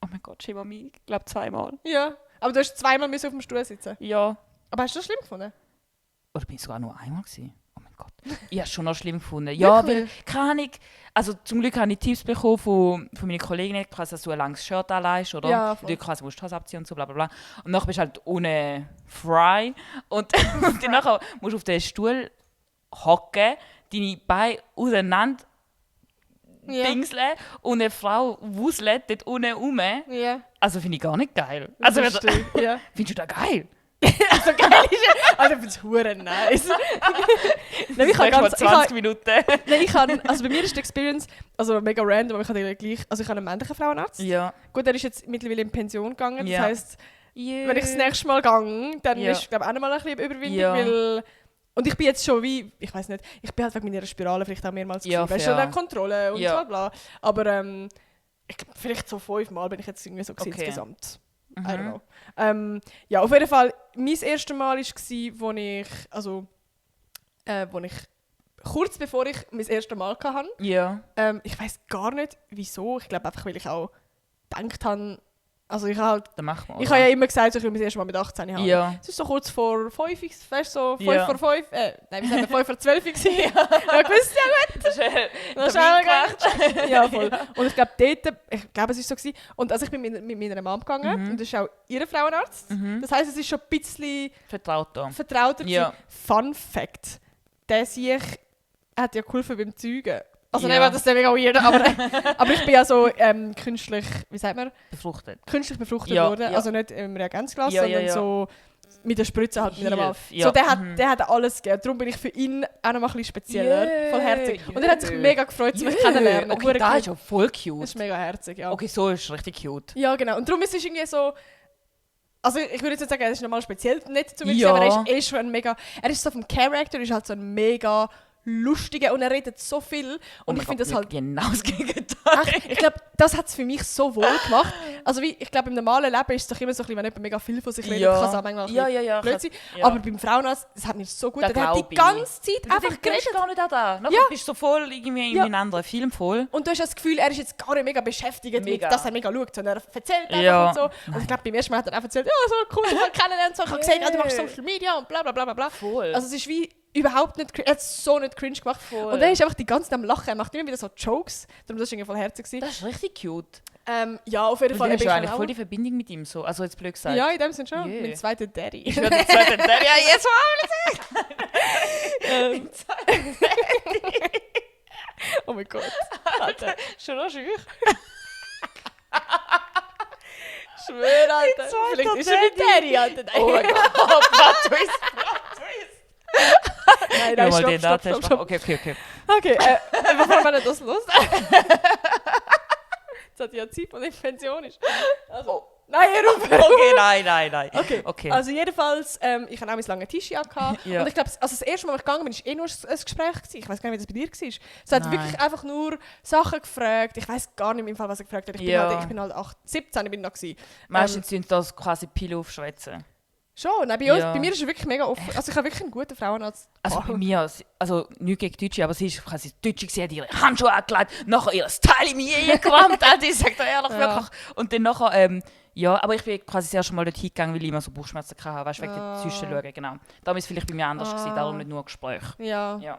Oh mein Gott, schäme mich. Ich glaube 2-mal. Ja. Aber du hast zweimal müssen auf dem Stuhl sitzen. Ja. Aber hast du das schlimm gefunden? Oder bin ich sogar nur einmal gewesen? Oh mein Gott. Ich habe es schon noch schlimm gefunden. Ja, weil, Wirklich? keine Ahnung. Also zum Glück habe ich Tipps bekommen von meinen Kolleginnen, quasi, dass du ein langes Shirt anlegst, oder? Ja, voll. Du quasi musst die Hose abziehen und so, bla bla bla. Und nachher bist du halt ohne Fry. Und dann nachher musst du auf den Stuhl hocken, deine Beine auseinander Ja. dingseln und eine Frau wuselt dort unten rum. Ja. Also finde ich gar nicht geil. Also Das stimmt, ja. findest du das geil? Also geil ist ja. Also ich finde es hure nice. Nein, ich habe Sagst mal ganz... 20 Minuten. Also bei mir ist die Experience, also mega random, aber ich habe gleich... Also ich habe einen männlichen Frauenarzt. Ja. Gut, der ist jetzt mittlerweile in Pension gegangen. Das Ja. heisst, wenn ich das nächste Mal gehe, dann Ja. ist glaube ich auch noch mal ein bisschen Überwindung, Ja. weil... Und ich bin jetzt schon wie... Ich weiß nicht, ich bin halt wegen meiner Spirale vielleicht auch mehrmals Ja, gewesen. Weißt du, fair. eine Kontrolle und Ja. so bla. Aber ich glaube, vielleicht so 5 Mal bin ich jetzt irgendwie so gewesen Okay. insgesamt. I Mhm. don't know. Ja, auf jeden Fall, mein erstes Mal war, wo ich kurz bevor ich mein erstes Mal hatte. Ja. Ich weiß gar nicht, wieso. Ich glaube einfach, weil ich auch gedacht habe, also ich habe halt, Dann machen wir. ich habe ja immer gesagt, so, ich will mein erstes Mal mit 18 haben. Ja. Es ist so kurz vor 5, weißt du, so 5 Ja. vor 5, nein, wir sind 5 vor 12 gewesen. Ja, gewusst, ja Das ist das ist auch gemacht. Ja, voll. Und ich glaube, dort, ich glaube, es war so gewesen. Und also ich bin mit meiner Mom gegangen und das ist auch ihr Frauenarzt. Das heisst, es ist schon ein bisschen Vertrauter. vertrauter Ja. gewesen. Fun Fact, der sich hat ja geholfen beim Zeugen. Also Ja. nein, das ist mega weird, aber ich bin ja so künstlich, wie sagt man, Befruchtet. künstlich befruchtet Ja, worden. ja. Also nicht im Reagenzglas, Ja, ja, sondern ja. so mit der Spritze halt mit einer Mom. Hilfe, ja. So, der hat alles gegeben. Darum bin ich für ihn auch noch mal ein bisschen spezieller, Yeah, voll herzig. Und er hat sich yeah. mega gefreut, mich kennenlernen. Okay, Hure das cute. ist ja voll Das cute. ist mega herzig, ja. Okay, so ist es richtig cute. Ja, genau. Und darum ist es irgendwie so... Also ich würde jetzt nicht sagen, er ist nochmal speziell nett zu mir, Ja. gewesen, aber er ist schon ein mega... Er ist so vom Charakter, ist halt so ein mega Lustige und er redet so viel. Und ich finde das halt... Genau das Gegenteil. Ich glaube, das hat es für mich so wohl gemacht. Also ich glaube, im normalen Leben ist es doch immer so, wenn jemand mega viel von sich redet, kann es auch manchmal blöd sein. Ja. Aber beim Frauenarzt, das hat mir so gut... Der hat die ganze Zeit einfach geredet. gar nicht auch da. Nachher bist du so voll irgendwie in einem anderen Film voll. Und du hast das Gefühl, er ist jetzt gar nicht mega beschäftigt mit, dass er mega schaut, sondern er erzählt einfach Ja. und so. Und ich glaube, beim ersten Mal hat er auch erzählt, ja, so cool, ich habe kennengelernt, so, ich habe gesehen, du machst Social Media und bla bla bla bla. Voll. Also es ist wie überhaupt nicht, er hat so nicht cringe gemacht. Voll. Und er ist einfach die ganze Zeit am Lachen, er macht immer wieder so Jokes, darum das war irgendwie voll herzig. Das ist richtig cute. Ja, auf jeden Fall. Du hast ja eigentlich voll die Verbindung mit ihm so, also jetzt blöd gesagt. Ja, in dem Sinne schon. Yeah. Mein zweiter Daddy. Ich würde den zweiten Daddy ja jetzt Oh mein Gott. Alter. schon noch schön. Schwör, Alter. Vielleicht ist er mein Daddy, Alter. Oh mein Gott, Plot-Twist. Nein, Ja, nein, mal den stopp. Okay. Okay, bevor wir das los? Jetzt hat ja Zeit, wo ich in Pension ist. Also, nein, Okay, nein. Okay. Also jedenfalls, ich hatte auch mein langes T-Shirt gehabt. Ja. Und ich glaube, also das erste Mal, als ich gegangen bin, war nur ein Gespräch gewesen. Ich weiß gar nicht, wie das bei dir war. Es hat Nein. wirklich einfach nur Sachen gefragt. Ich weiß gar nicht im Fall, was er gefragt hat. Ich bin halt 17, ich bin da gewesen. Meistens sind das quasi Pille aufschwätzen. Schon, nein, bei mir ist er wirklich mega offen. Also ich habe wirklich einen guten Frauenarzt. Also bei mir, also nicht gegen Deutsche, aber sie ist quasi Deutsche, sie hat ihre Handschuhe angelegt, nachher ihr Teil in mir eingerammt, also ich sage da ehrlich, wirklich. Und dann nachher, aber ich bin quasi das erste Mal dort hingegangen, weil ich immer so Bauchschmerzen hatte, weißt du, wegen der Zwischenschauen, genau. Da war es vielleicht bei mir anders gewesen, darum nicht nur ein Gespräch. Ja. Ja.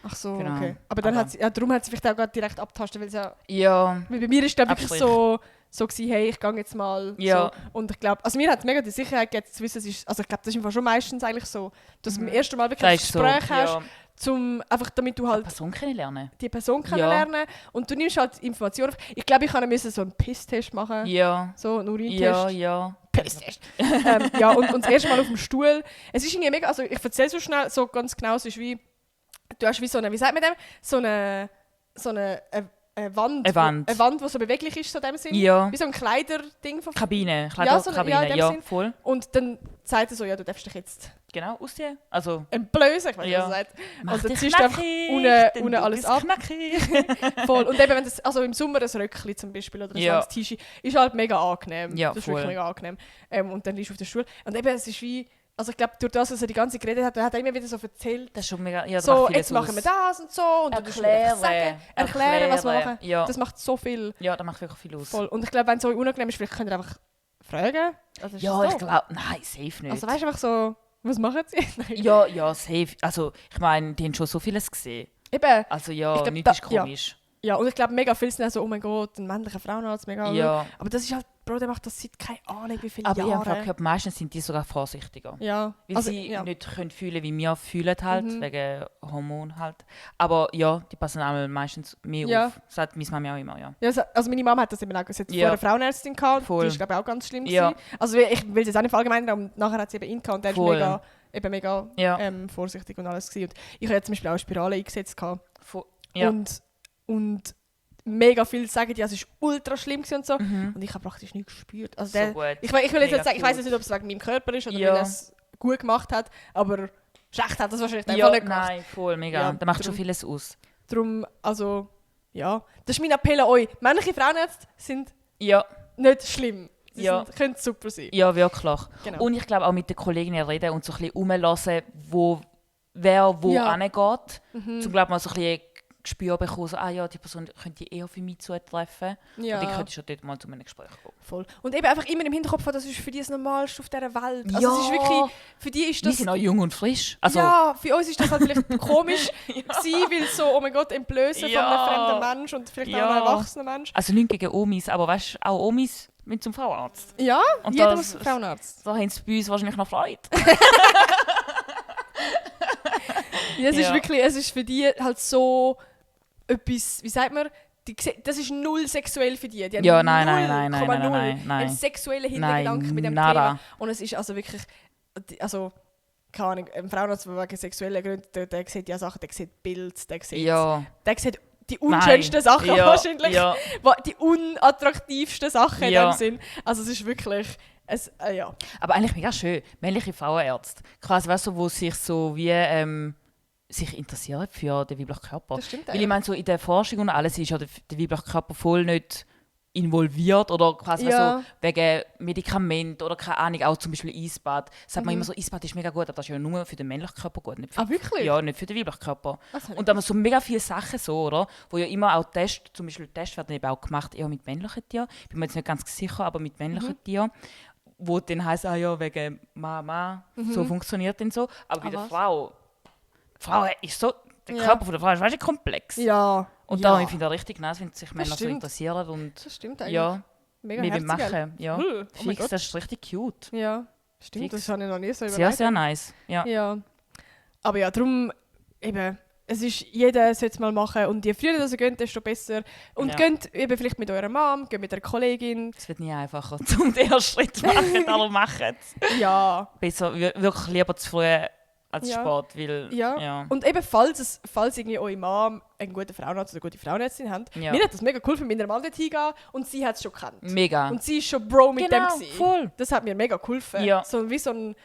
Ach so, Genau. okay. Aber dann darum hat sie vielleicht auch gerade direkt abgetastet, weil es ja... Ja. Weil bei mir ist es wirklich so gewesen, hey, ich gehe jetzt mal Ja. so. Und ich glaube, also mir hat es mega die Sicherheit gegeben, zu wissen, also ich glaube, das ist einfach schon meistens eigentlich so, dass du beim ersten Mal wirklich ein Gespräch hast, einfach damit du halt die Person kennenlernen. die Person kennenlernen und du nimmst halt Informationen auf. Ich glaube, ich musste so einen Pisstest machen. Ja. So einen Urintest. Ja. Pisstest. Ja, und das erste Mal auf dem Stuhl. Es ist irgendwie mega, also ich erzähle so schnell, so ganz genau, es ist wie, du hast wie so eine, wie sagt man dem, so eine Wand. Eine Wand, die so beweglich ist, so in dem Sinn. Ja. Wie so ein Kleiderding. Kabine. Kleiderkabine, Ja, voll. Und dann sagt er so, ja, du darfst dich jetzt Genau, ausziehen. Also... entblößen, ich weiß nicht, was er sagt. Mach Und dann dich ziehst du einfach knackig, unten alles ab. Voll. Und eben, wenn das, also im Sommer ein Röckchen zum Beispiel oder ein langes T-Shirt, ist halt mega angenehm. Ja, das ist voll. wirklich mega angenehm. Und dann liegst du auf der Stuhl. Und eben, es ist wie, also ich glaube, durch das, dass er die ganze geredet hat, hat er immer wieder so erzählt, Das ist schon mega... Ja, das so, macht jetzt vieles machen wir aus. das und so. Und du musst mir einfach sagen, erklären, was wir machen. Ja. Das macht so viel. Ja, das macht wirklich viel aus. Voll. Und ich glaube, wenn es so unangenehm ist, vielleicht könnt ihr einfach fragen. Also, ist Ja, das ich so? glaube... Nein, safe nicht. Also weißt du einfach so, was machen sie? Nein. Ja, safe. Also, ich meine, die haben schon so vieles gesehen. Eben. Also ja, Ich glaub, nichts ist komisch. Ja, und ich glaube, mega viele sind auch so, oh mein Gott, ein männlicher Frauenarzt, mega. Ja. Aber das ist halt, Bro, der macht das seit keine Ahnung wie viele Aber ich habe Jahre. gehört, meistens sind die sogar vorsichtiger. Ja. Weil Also, sie ja. nicht können fühlen, wie wir fühlen halt, wegen Hormon halt. Aber ja, die passen auch meistens mehr Ja. auf. Das sagt meine Mami auch immer, ja. Ja, also meine Mama hat das immer auch gesagt, Ja. vor einer Frauenärztin gehabt, Voll. die ist glaube ich auch ganz schlimm Ja. gewesen. Also ich will es jetzt auch nicht allgemein, aber nachher hat sie eben ihn gehabt und der Voll. ist mega Ja. vorsichtig und alles gewesen. Und ich habe zum Beispiel auch eine Spirale eingesetzt gehabt. Ja. Und mega viele sagen, ja, es ist ultra schlimm gewesen und so. Mhm. Und ich habe praktisch nichts gespürt. Also So der, gut. ich will jetzt Mega nicht sagen, ich weiß gut. nicht, ob es wegen meinem Körper ist oder Ja. weil er es gut gemacht hat, aber schlecht hat das wahrscheinlich einfach Ja, nicht gemacht. nein, voll, mega. Ja, das macht schon drum- vieles aus. Darum, also, ja. Das ist mein Appell an euch. Männliche Frauenärzte sind Ja, nicht schlimm. Sie Ja. können super sein. ja, wirklich. Genau. Und ich glaube auch mit den Kolleginnen reden und so ein bisschen rumlassen, wer wo Ja. hingeht. Zum glaube mal so ein bisschen Gespür bekommen, so, die Person könnte ich eher für mich zutreffen. Ja. Und ich könnte schon dort mal zu einem Gespräch kommen. Voll. Und eben einfach immer im Hinterkopf haben, das ist für die das Normalste auf dieser Welt. Also Ja. es ist wirklich, für die ist Wir das... sind auch jung und frisch. Also, ja, für uns ist das halt vielleicht komisch gewesen, weil so, oh mein Gott, entblößen von einem fremden Mensch und vielleicht auch Ja. einem erwachsenen Mensch. also nicht gegen Omis, aber weißt du, auch Omis müssen zum Frauenarzt. Ja, Und jeder das- muss zum Frauenarzt. Da haben sie bei uns wahrscheinlich noch Freude. Ja, es ist Ja. wirklich, es ist für die halt so etwas, wie sagt man, das ist null sexuell für die. Die haben Ja, nein, 0,0 nein. einen sexuellen Hintergedanken Nein, mit dem nada. Thema. Und es ist also wirklich, also, keine Ahnung, ein Frauenarzt, der wegen sexuellen Gründen, der sieht ja Sachen, der sieht Bild, der sieht die unschönsten Sachen Ja, wahrscheinlich, ja. die unattraktivsten Sachen in Ja. dem Sinn. Also es ist wirklich, ja. Aber eigentlich mega schön. Männliche Frauenärzte. Quasi, weißt du, wo sich so wie sich interessieren für den weiblichen Körper. Das stimmt Weil ich meine, so in der Forschung und alles ist ja der weibliche Körper voll nicht involviert oder quasi so wegen Medikament oder keine Ahnung, auch zum Beispiel Eisbad. Sagt man immer so, Eisbad ist mega gut, aber das ist ja nur für den männlichen Körper gut. Nicht für, wirklich? Ja, nicht für den weiblichen Körper. Und dann so mega viele Sachen so, oder? Wo ja immer auch zum Beispiel Tests werden eben auch gemacht, eher mit männlichen Tieren. Bin mir jetzt nicht ganz sicher, aber mit männlichen Tieren. Wo dann heisst, wegen Mama, so funktioniert denn so. Aber bei der Frau ist so, der Körper von der Frau ist weißt du, komplex. Ja. Und darum finde ich das richtig nice, wenn sich Männer so interessieren. Und das stimmt eigentlich. Ja, mega wir herzig. machen. Ja. Oh mein Fix, Gott. das ist richtig cute. Ja, stimmt, Fix. das habe ich noch nie so überlegt. Sehr, sehr nice. Ja. Ja. Aber ja, darum eben, es ist, jeder sollte es mal machen und je früher das ihr geht, desto besser. Und geht eben vielleicht mit eurer Mom, geht mit einer Kollegin. Es wird nie einfacher, um den ersten Schritt zu machen, alle machen es. Ja. Besser, wirklich lieber zu früh als Sport, weil... Ja. Und eben, falls irgendwie eure Mom eine gute Frauenarzt oder eine gute Frauenärztin hat, mir hat das mega cool für meiner Mom dort hingehen und sie hat es schon gekannt. Mega. Und sie ist schon Bro mit dem gewesen. Voll. Das hat mir mega geholfen. Ja. So wie so ein...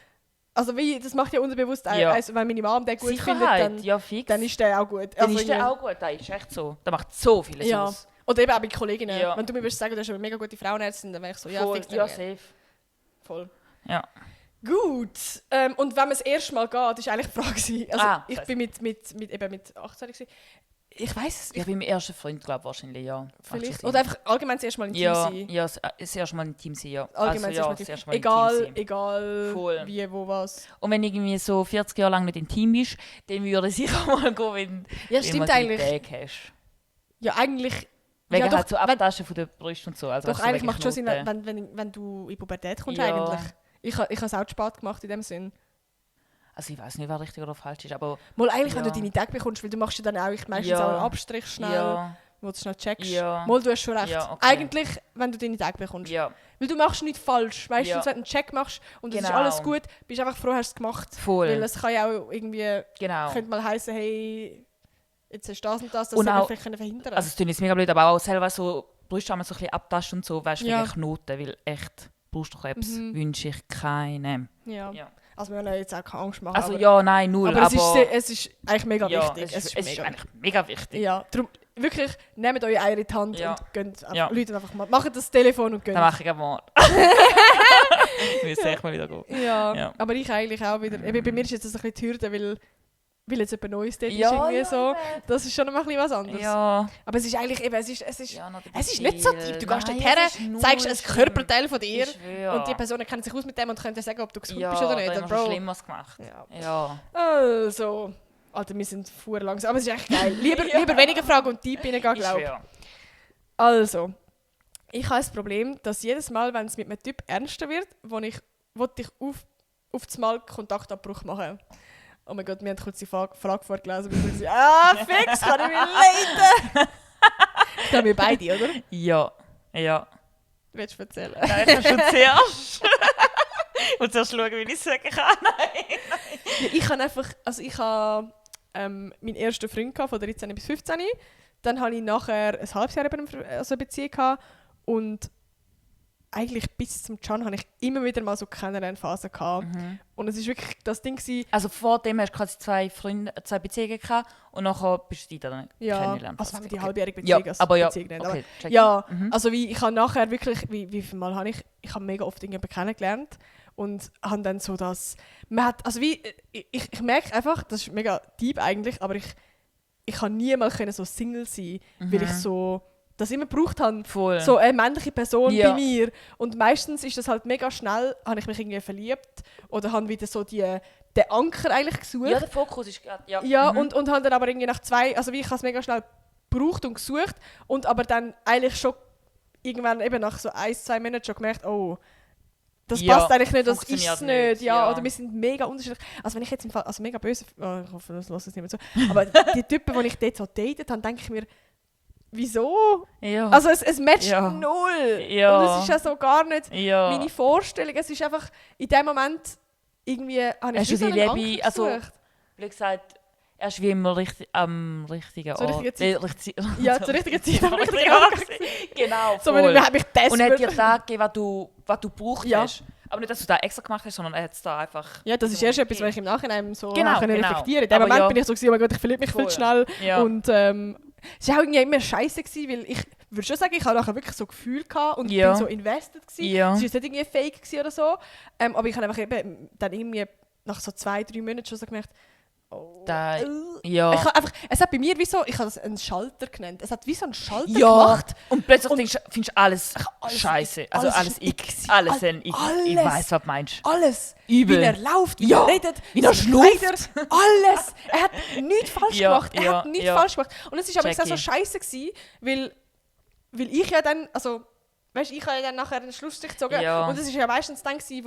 Also das macht ja unterbewusst, also wenn meine Mom den gut Sicherheit, findet, dann ist der auch gut. Dann ist der auch gut, das ist echt so. Das macht so vieles aus. Oder eben auch bei Kolleginnen. Wenn du mir würdest sagen, du hast eine mega gute Frauenärztin, dann wäre ich so, Voll. fix. Ja, safe. Voll. Ja. Gut. Und wenn man das erste Mal geht, das war eigentlich die Frage. Also ich bin mit 18 gewesen. Ich weiss es. Ich bin mein erster Freund, glaube ich, wahrscheinlich, ja. Vielleicht. Oder einfach allgemein das erste Mal intim sein. Ja, das erste Mal intim sein, ja. Allgemein also, das erste Mal egal Voll. Wie, wo, was. Und wenn du irgendwie so 40 Jahre lang nicht intim bist, dann würde es sicher mal gehen, wenn stimmt du eigentlich. Tag hast. Ja, eigentlich... Wegen ja, halt so Abtaschen von der Brüste und so. Also doch, eigentlich macht es schon Sinn, wenn du in Pubertät kommst eigentlich. Ich habe es auch spät gemacht in dem Sinn. Also ich weiß nicht, was richtig oder falsch ist, aber... Mal eigentlich, wenn du deine Tage bekommst, weil du machst ja dann auch meistens auch einen Abstrich schnell, wo du schnell checkst. Mal, du hast schon recht. Ja, okay. Eigentlich, wenn du deine Tage bekommst. Ja. Weil du machst nichts falsch. Meistens, wenn du einen Check machst und es ist alles gut, bist du einfach froh, hast du es gemacht. Voll. Weil es kann ja auch irgendwie... Könnte mal heißen, hey, jetzt hast du das und das wir vielleicht verhindern können. Also es klingt jetzt mega blöd, aber auch selber so Brüste haben so ein bisschen abtasten und so, weißt du, wegen Knoten, weil echt Brustkrebs wünsche ich keinem. Ja. Also wir wollen jetzt auch keine Angst machen. Also aber, nein, null. Aber es ist eigentlich mega wichtig. Es ist eigentlich mega wichtig. Ja, darum wirklich, nehmt eure Eier in die Hand und geht Leute einfach mal. Macht das Telefon und geht. Dann mache ich mal. Ich muss echt mal wieder gehen. Ja, aber ich eigentlich auch wieder. Bei mir ist jetzt das ein bisschen die Hürde, weil jetzt etwas Neues dort ist irgendwie so. Das ist schon noch ein bisschen was anderes. Ja. Aber es ist eigentlich eben, es ist nicht so tief. Du gehst dort her, zeigst ein Körperteil von dir und die Personen kennen sich aus mit dem und können dir sagen, ob du gesund bist oder nicht. Ja, Bro. Schlimmeres gemacht. Ja. Also, Alter, wir sind fuhr langsam, aber es ist echt geil. Lieber weniger Fragen und Typ reingehen, glaube ich. Also, ich habe das Problem, dass jedes Mal, wenn es mit einem Typ ernster wird, wollte ich auf das Mal Kontaktabbruch machen. Oh mein Gott, wir haben kurz die Frage vorgelesen und ich dachte, fix, kann ich mir leiden. Ich glaube, wir beide, oder? Ja. Willst du erzählen? Nein, ich kann schon zuerst. Und zuerst schauen, wie ich es sagen kann. Nein. Ja, ich habe meinen ersten Freund von 13 bis 15. Dann hatte ich nachher ein halbes Jahr eine Beziehung gehabt. Und eigentlich bis zum Can hatte ich immer wieder mal so Kennenlernphasen gehabt. Und es war wirklich das Ding gewesen, also vor dem hast du quasi zwei Beziehungen gehabt und nachher bist du dann kennengelernt. Also wenn wir die halbjährige Beziehung als Beziehung nennen. Okay, also ich habe nachher wirklich, wie viel Mal habe ich habe mega oft jemanden kennengelernt und habe dann so das, ich merke einfach, das ist mega deep eigentlich, aber ich kann nie mal so Single sein, weil ich so das immer gebraucht habe, so eine männliche Person bei mir. Und meistens ist das halt mega schnell, habe ich mich irgendwie verliebt oder habe wieder so den Anker eigentlich gesucht. Ja, der Fokus ist gerade, und habe dann aber irgendwie nach ich habe es mega schnell gebraucht und gesucht und aber dann eigentlich schon irgendwann eben nach so 1-2 Monaten schon gemerkt, oh, das passt eigentlich nicht, das ist es nicht. Oder wir sind mega unterschiedlich. Also wenn ich jetzt im Fall, also mega böse, ich hoffe, das lässt es nicht mehr so, aber die Typen, die ich dort so datet habe, denke ich mir, wieso? Ja. Also es matcht null. Ja. Und es ist ja so gar nicht meine Vorstellung. Es ist einfach, in dem Moment irgendwie habe ich so einen Anker gesucht. Also, wie gesagt, er ist wie immer am richtigen Ort. Zur richtigen Zeit. Zur richtigen Zeit. Am richtigen Ja, Ort. genau, So, man hat mich desperate. Und hat dir das gegeben, was du gebraucht hast. Aber nicht, dass du das extra gemacht hast, sondern er hat es da einfach... Ja, das ist erst etwas, was ich im Nachhinein so reflektiere. In dem Aber Moment bin ich so, oh mein Gott, ich verliebe mich viel zu schnell. Ja. Und es war auch irgendwie immer scheiße, weil ich würde schon sagen, ich hatte nachher wirklich so Gefühl gehabt und bin so invested gewesen. Ja. Es war jetzt nicht irgendwie fake oder so. Aber ich habe einfach eben dann irgendwie nach so 2-3 Monaten schon so gemerkt, Ja. Es hat bei mir wie so, ich habe es einen Schalter genannt. Es hat wie so einen Schalter Ja. gemacht. Und plötzlich findest du alles scheiße. Also alles X. Alles ein X. Ich weiss, was du meinst. Alles. Übel. Wie er läuft, wie Ja. er redet, Wie er schneidet. Alles. Er hat nichts falsch gemacht. Er ja, hat nichts ja. falsch gemacht. Und es war aber auch so Jackie. scheiße gewesen, weil ich ja dann, also, weißt, ich habe ja dann nachher einen Schlussstrich gezogen. Ja. Und das war ja meistens dann gewesen,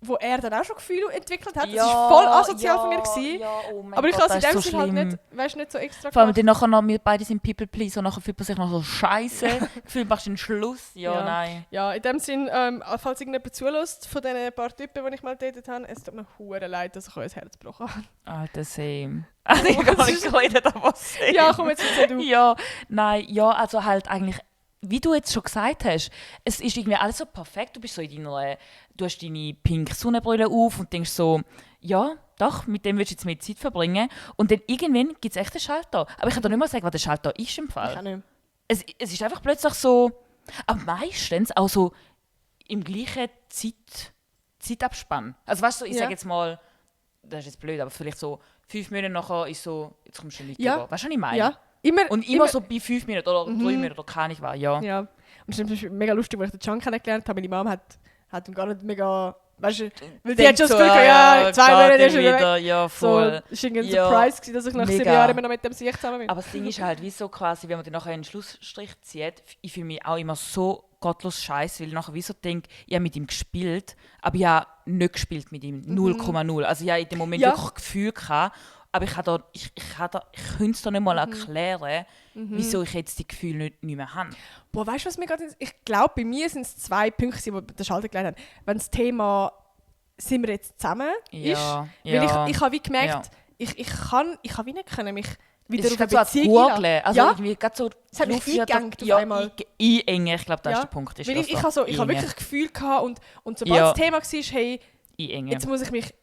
wo er dann auch schon Gefühle entwickelt hat. Das war voll asozial von mir gewesen. Oh mein Aber ich Gott, habe es in das dem ist so Sinne halt schlimm. nicht, weißt, nicht so extra Vor allem gemacht. dann nachher noch, wir beide sind People Please und nachher fühlt man sich noch so scheiße. Gefühlt machst du den Schluss. Ja, nein. Ja, in dem Sinn, falls irgendjemand zulässt von diesen paar Typen, die ich mal datet habe, es tut mir hure leid, dass ich euch ein Herz gebrochen habe. Alter, same. Also ich habe gar nicht geredet, aber same. Ja, komm, jetzt erzähl du. Ja, nein, ja, also halt eigentlich, wie du jetzt schon gesagt hast, es ist irgendwie alles so perfekt. Du bist so in deiner, du hast deine pink Sonnenbrille auf und denkst so, ja, doch, mit dem willst du jetzt mehr Zeit verbringen. Und dann irgendwann gibt es echt einen Schalter. Aber ich kann dir nicht mal sagen, was der Schalter ist im Fall. Ich auch nicht. Es ist einfach plötzlich so, aber meistens auch so im gleichen Zeitabspann. Also weißt du, ich Ja. sage jetzt mal, das ist jetzt blöd, aber vielleicht so 5 Minuten nachher ist so, jetzt kommst du nicht Ja. über. Weißt du, was ich meine? Ja, immer. Und immer so bei 5 Minuten oder 3 Minuten oder keine ich war, ja. Ja. Und es ist zum Beispiel mega lustig, als ich den Can kennengelernt habe. Meine Mom hat ihm gar nicht mega, weißt du, weil die hat schon das Gefühl gehabt, ja, 2 Monate ist er wieder, weg. ja, So, voll. es war irgendwie ein Ja. Surprise, gewesen, dass ich nach 7 Mega. Jahren immer noch mit dem Sieg zusammen bin. Aber das Ding ist halt, wie so quasi, wenn man dann nachher einen Schlussstrich zieht, ich fühle mich auch immer so gottlos scheiße, weil ich nachher wie so denke, ich habe mit ihm gespielt, aber ich habe nicht gespielt mit ihm, 0,0. Also ich habe in dem Moment Ja. wirklich Gefühl gehabt, aber ich könnte es da nicht mal erklären, wieso ich jetzt die Gefühle nicht mehr habe. Boah, weißt du, was mir gerade... Ich glaube, bei mir sind es 2 Punkte, die der Schalter gelernt haben. Wenn das Thema «Sind wir jetzt zusammen?» Ja, ist. Weil ja. ich habe wie gemerkt, Ja. ich kann wie nicht können mich wieder Es ist auf eine gerade so als Beziehung Gurgeln. Also Ja. irgendwie gerade so Es hat mich Luft wieder- eingegangen auf ja, einmal. Einengen, ich glaube, das Ja. ist der Punkt. Ist Weil das ich da. habe so, ich habe Einengen. wirklich das Gefühl gehabt und sobald Ja. das Thema war, hey, Einengen. jetzt muss ich mich...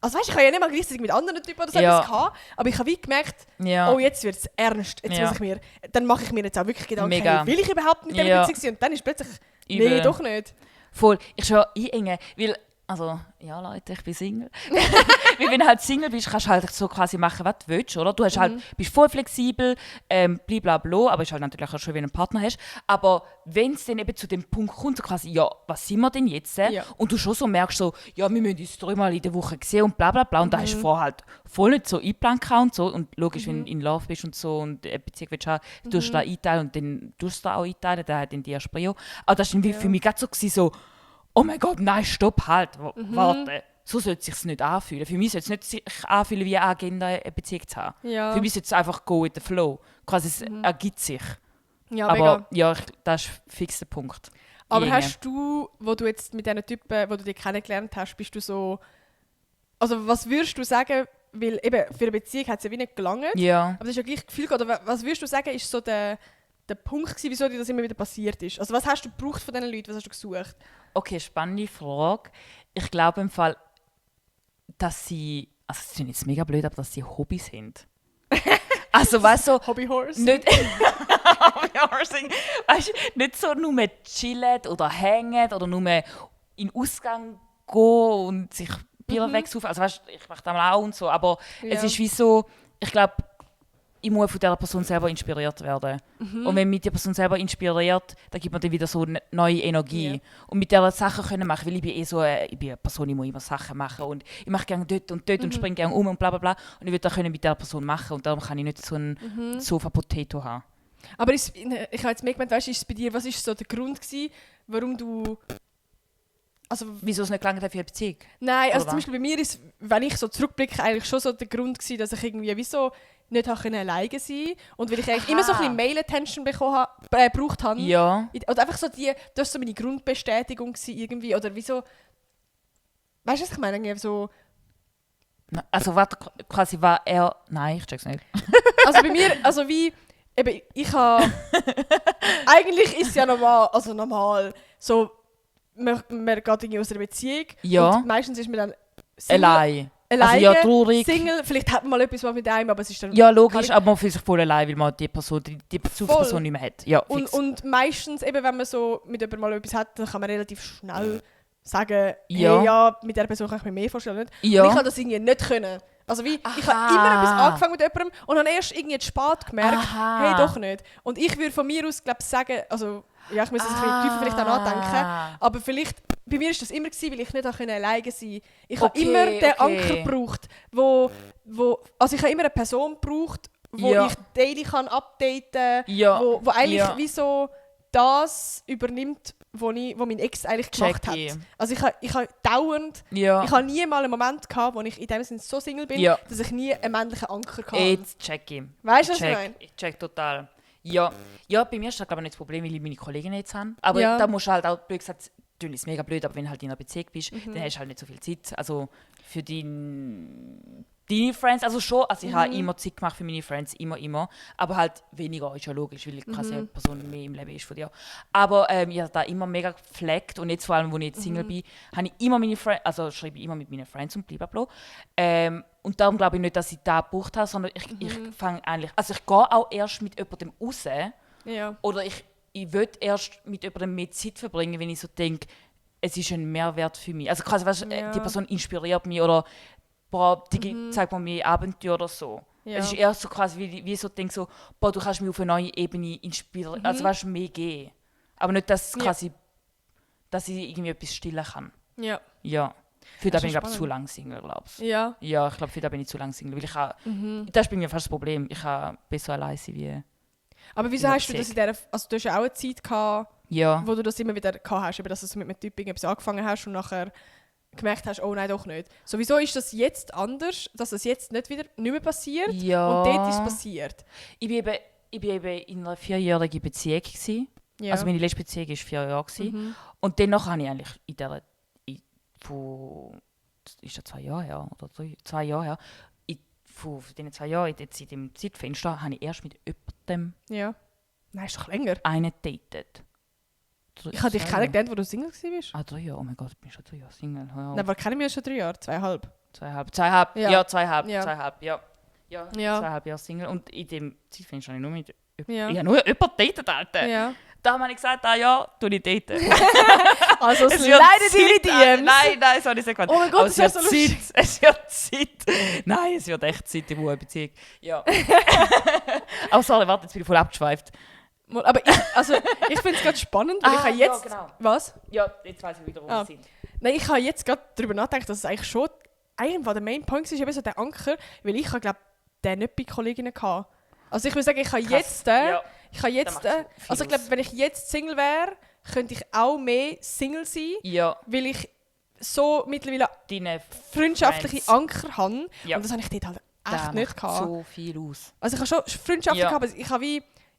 Also weißt du, ich habe ja nicht mal gleichzeitig mit anderen Typen oder so Ja. etwas gehabt, aber ich habe wie gemerkt, Ja. oh, jetzt wird es ernst. Jetzt Ja. muss ich mir... Dann mache ich mir jetzt auch wirklich Gedanken, Mega. hey, will ich überhaupt mit dem Ja. Beziehung sein? Und dann ist plötzlich, Übel. nee, doch nicht. Voll. Ich schwöre, einengen. Weil, also, ja Leute, ich bin Single. Weil wenn du halt Single bist, kannst du halt so quasi machen, was du willst, oder? Du hast halt, bist voll flexibel, blablabla, aber ist halt natürlich auch schön, wenn du einen Partner hast. Aber wenn es dann eben zu dem Punkt kommt, so quasi, ja, was sind wir denn jetzt? Ja. Und du schon so merkst, so, ja, wir müssen uns 3-mal in der Woche sehen und blablabla. Und da hast du vorher halt voll nicht so eingeplant gehabt und so. Und logisch, wenn du in Love bist und so und eine Beziehung willst haben, tust du da einteilen und dann tust du da auch einteilen, dann hat dann die Prio. Aber das war für mich gerade so, gewesen, so, oh mein Gott, nein, stopp, halt, warte. So sollte es sich nicht anfühlen. Für mich sollte es nicht sich anfühlen, wie eine Agenda eine Beziehung zu haben. Ja. Für mich sollte es einfach go with the flow. Quasi, es ergibt sich. Ja, Aber mega. ja, das ist fix der Punkt. Aber Die hast du, wo du jetzt mit diesen Typen, wo du dich kennengelernt hast, bist du so... Also was würdest du sagen, weil eben für eine Beziehung hat es ja wie nicht gelangt, Ja. aber das ist ja gleich Gefühl gehabt, oder was würdest du sagen, ist so der Punkt gewesen, wieso dir das immer wieder passiert ist? Also was hast du gebraucht von diesen Leuten, was hast du gesucht? Okay, spannende Frage. Ich glaube im Fall, dass sie, also es ist jetzt mega blöd, aber dass sie Hobbys sind. Also weißt du, Hobbyhorse? nicht, weißt, du, nicht so nur chillen oder hängen oder nur in den Ausgang gehen und sich Bier wegsaufen. Also weißt, ich mache das mal auch und so, aber es ist wie so, ich glaube, ich muss von dieser Person selber inspiriert werden. Und wenn mich die Person selber inspiriert, dann gibt man dann wieder so eine neue Energie. Ja. Und mit dieser Sachen können machen, weil ich bin ich bin eine Person, die muss immer Sachen machen und ich mache gerne dort und dort und springe gerne um und bla bla bla. Und ich will das können mit dieser Person machen und darum kann ich nicht so ein Sofa-Potato haben. Aber ich habe jetzt mehr gemeint, weißt du, ist es bei dir, was ist so der Grund gewesen, warum du... Also, Wieso es nicht gelangt hat für eine Beziehung? nein, also Oder zum Beispiel bei mir ist, wenn ich so zurückblicke, eigentlich schon so der Grund gewesen, dass ich irgendwie wie so nicht alleine sein konnte. Und weil ich eigentlich immer so ein bisschen Mail-Attention gebraucht habe. Ja. Oder einfach so das war so meine Grundbestätigung gewesen irgendwie. Oder wieso... Weißt du, was ich meine? Irgendwie so... Also warte, quasi war er... Nein, ich check's nicht. Also bei mir, also wie... Eben, ich habe... eigentlich ist es ja normal, so... man geht irgendwie aus einer Beziehung Ja. und meistens ist man dann Single, Allein. alleine, Also ja, traurig. Single, vielleicht hat man mal etwas mit einem, aber es ist dann... Ja, logisch, aber man fühlt sich voll allein, weil man die Bezugsperson nicht mehr hat. Ja, fix. Und meistens, eben, wenn man so mit jemandem mal etwas hat, dann kann man relativ schnell sagen, Ja. hey, ja, mit dieser Person kann ich mir mehr vorstellen. Nicht? Ja. Und ich habe das irgendwie nicht können. Also wie, ich habe immer etwas angefangen mit jemandem und habe erst irgendwie zu spät gemerkt, hey, doch nicht. Und ich würde von mir aus, glaube sagen, also ja, ich muss das ein bisschen tiefer vielleicht auch nachdenken, aber vielleicht, bei mir war das immer gewesen, weil ich nicht alleine sein konnte. Ich habe immer den Anker gebraucht, also ich habe immer eine Person gebraucht, wo ich daily kann updaten kann, wo eigentlich wie so das übernimmt, wo mein Ex eigentlich gemacht hat. Also ich habe dauernd, ich habe nie mal einen Moment gehabt, wo ich in dem Sinne so Single bin, dass ich nie einen männlichen Anker hatte. Jetzt check ich. Weißt du, was ich meine? Ich check total. Ja, bei mir ist das glaube ich nicht das Problem, weil ich meine Kolleginnen jetzt habe. Aber Ja. da musst du halt auch, blöd gesagt, natürlich ist mega blöd, aber wenn du halt in einer Beziehung bist, dann hast du halt nicht so viel Zeit. Also für deine Friends, also schon, also ich habe immer Zeit gemacht für meine Friends, immer. Aber halt weniger, ist ja logisch, weil quasi eine Person mehr im Leben ist von dir. Aber ich habe da immer mega gepflegt und jetzt vor allem, wo ich jetzt Single bin, habe ich immer meine Friends, also schreibe ich immer mit meinen Friends und blablabla. Und darum glaube ich nicht, dass ich da gebraucht habe, sondern ich fange eigentlich, also ich gehe auch erst mit jemandem raus oder ich will erst mit jemandem mehr Zeit verbringen, wenn ich so denke, es ist ein Mehrwert für mich. Also quasi, weißt, die Person inspiriert mich oder boah, die zeigt mir mehr Abenteuer oder so. Ja. Es ist eher so quasi wie so denke so, boah, du kannst mich auf eine neue Ebene inspirieren, also weißt, mehr geben. Aber nicht, dass quasi, dass ich irgendwie etwas stillen kann. Ja. Ja. Für das bin ich spannend. zu lang Single, glaubst du? Ja. Ja, ich glaube, für das bin ich zu lang Single. Weil ich habe, das ist bei mir fast das Problem. Ich kann besser allein sein wie... Aber wieso hast du das in dieser... Also du hast ja auch eine Zeit gehabt, Ja. wo du das immer wieder gehabt hast, eben, dass du mit einem Typ etwas angefangen hast und nachher gemerkt hast, oh nein, doch nicht. So, wieso ist das jetzt anders, dass das jetzt nicht mehr passiert Ja. und dort ist es passiert? Ich bin eben in einer 4-jährigen Beziehung gewesen. Ja. Also meine letzte Beziehung war 4 Jahre gewesen. Und danach habe ich eigentlich ist das 2 Jahre her oder 2 Jahre her, von diesen 2 Jahren, in dem Zeitfenster, habe ich erst mit jemandem Ja. Nein, ist doch länger. einen datet. Ich habe dich kennengelernt, wo du Single warst. 3 Jahre, oh mein Gott, ich bin schon 3 Jahre Single. Nein, aber kennen wir schon 3 Jahre? 2,5. 2,5. Ja. Ja, 2,5. Ja. 2,5, ja. Ja, Ja. 2,5 Jahre Single. Und in dem Zeitfenster habe ich nur mit Ja. ich habe nur jemanden datet, Alter. Ja. Da habe ich gesagt, tu ich daten. Also es wird leidet deine Zeit, DMs. Nein, das habe ich nicht gemacht. Oh mein Gott, Aber das wäre so lustig. Es wird Zeit. Nein, es wird echt Zeit in einer Beziehung. Ja. Aber sorry, warte, jetzt bin ich voll abgeschweift. Aber ich finde es gerade spannend, weil ich habe jetzt... Ja, genau. Was? Ja, jetzt weiss ich wieder, wo wir sind. Nein, ich habe jetzt gerade darüber nachgedacht, dass es eigentlich schon einer der Main Points ist, eben so der Anker, weil ich habe, glaube den nicht bei Kolleginnen gehabt. Also ich würde sagen, ich habe jetzt... Also ich glaube, wenn ich jetzt Single wäre, könnte ich auch mehr Single sein, weil ich so mittlerweile Deine freundschaftliche Friends. Anker habe. Ja. Und das habe ich dort halt echt Das nicht macht gehabt. so viel aus. Also ich habe schon Freundschaften Ja. gehabt, aber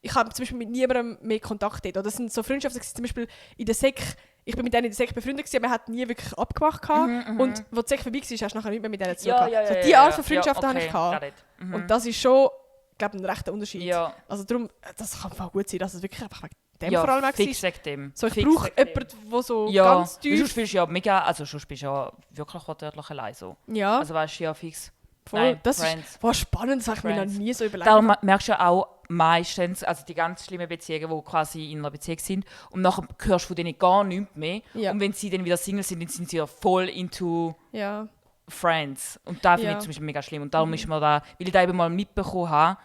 ich habe zum Beispiel mit niemandem mehr Kontakt dort. Oder das sind so Freundschaften, zum Beispiel in der Sek. Ich bin mit denen in der Sek befreundet gewesen, aber man hat nie wirklich abgemacht gehabt. Und wo die Sek vorbei war, hast du nachher nicht mehr mit denen zu tun gehabt. So die Art von Freundschaften habe ich gehabt. Und das ist schon, glaube ich, ein rechter Unterschied. Ja. Also darum, das kann voll gut sein, dass es wirklich einfach wegen dem Ja, vor allem fix war. wegen dem. So, ich Fix brauche wegen dem. jemanden, der so Ja, ganz du tief... spielst ja mega, also du spielst ja wirklich wortwörtlich allein so. Ja, Also weißt du, ja fix. voll. Nein, Das Friends. ist voll spannend, das habe ich mir noch Friends. nie so überlegt. Darum merkst du ja auch meistens, also die ganz schlimmen Beziehungen, die quasi in einer Beziehung sind und nachher hörst du von denen gar nichts mehr. Ja. Und wenn sie dann wieder Single sind, dann sind sie ja voll into Ja. Friends. Und da finde Ja. ich zum Beispiel mega schlimm. Und darum ist mir da, weil ich da eben mal mitbekommen habe,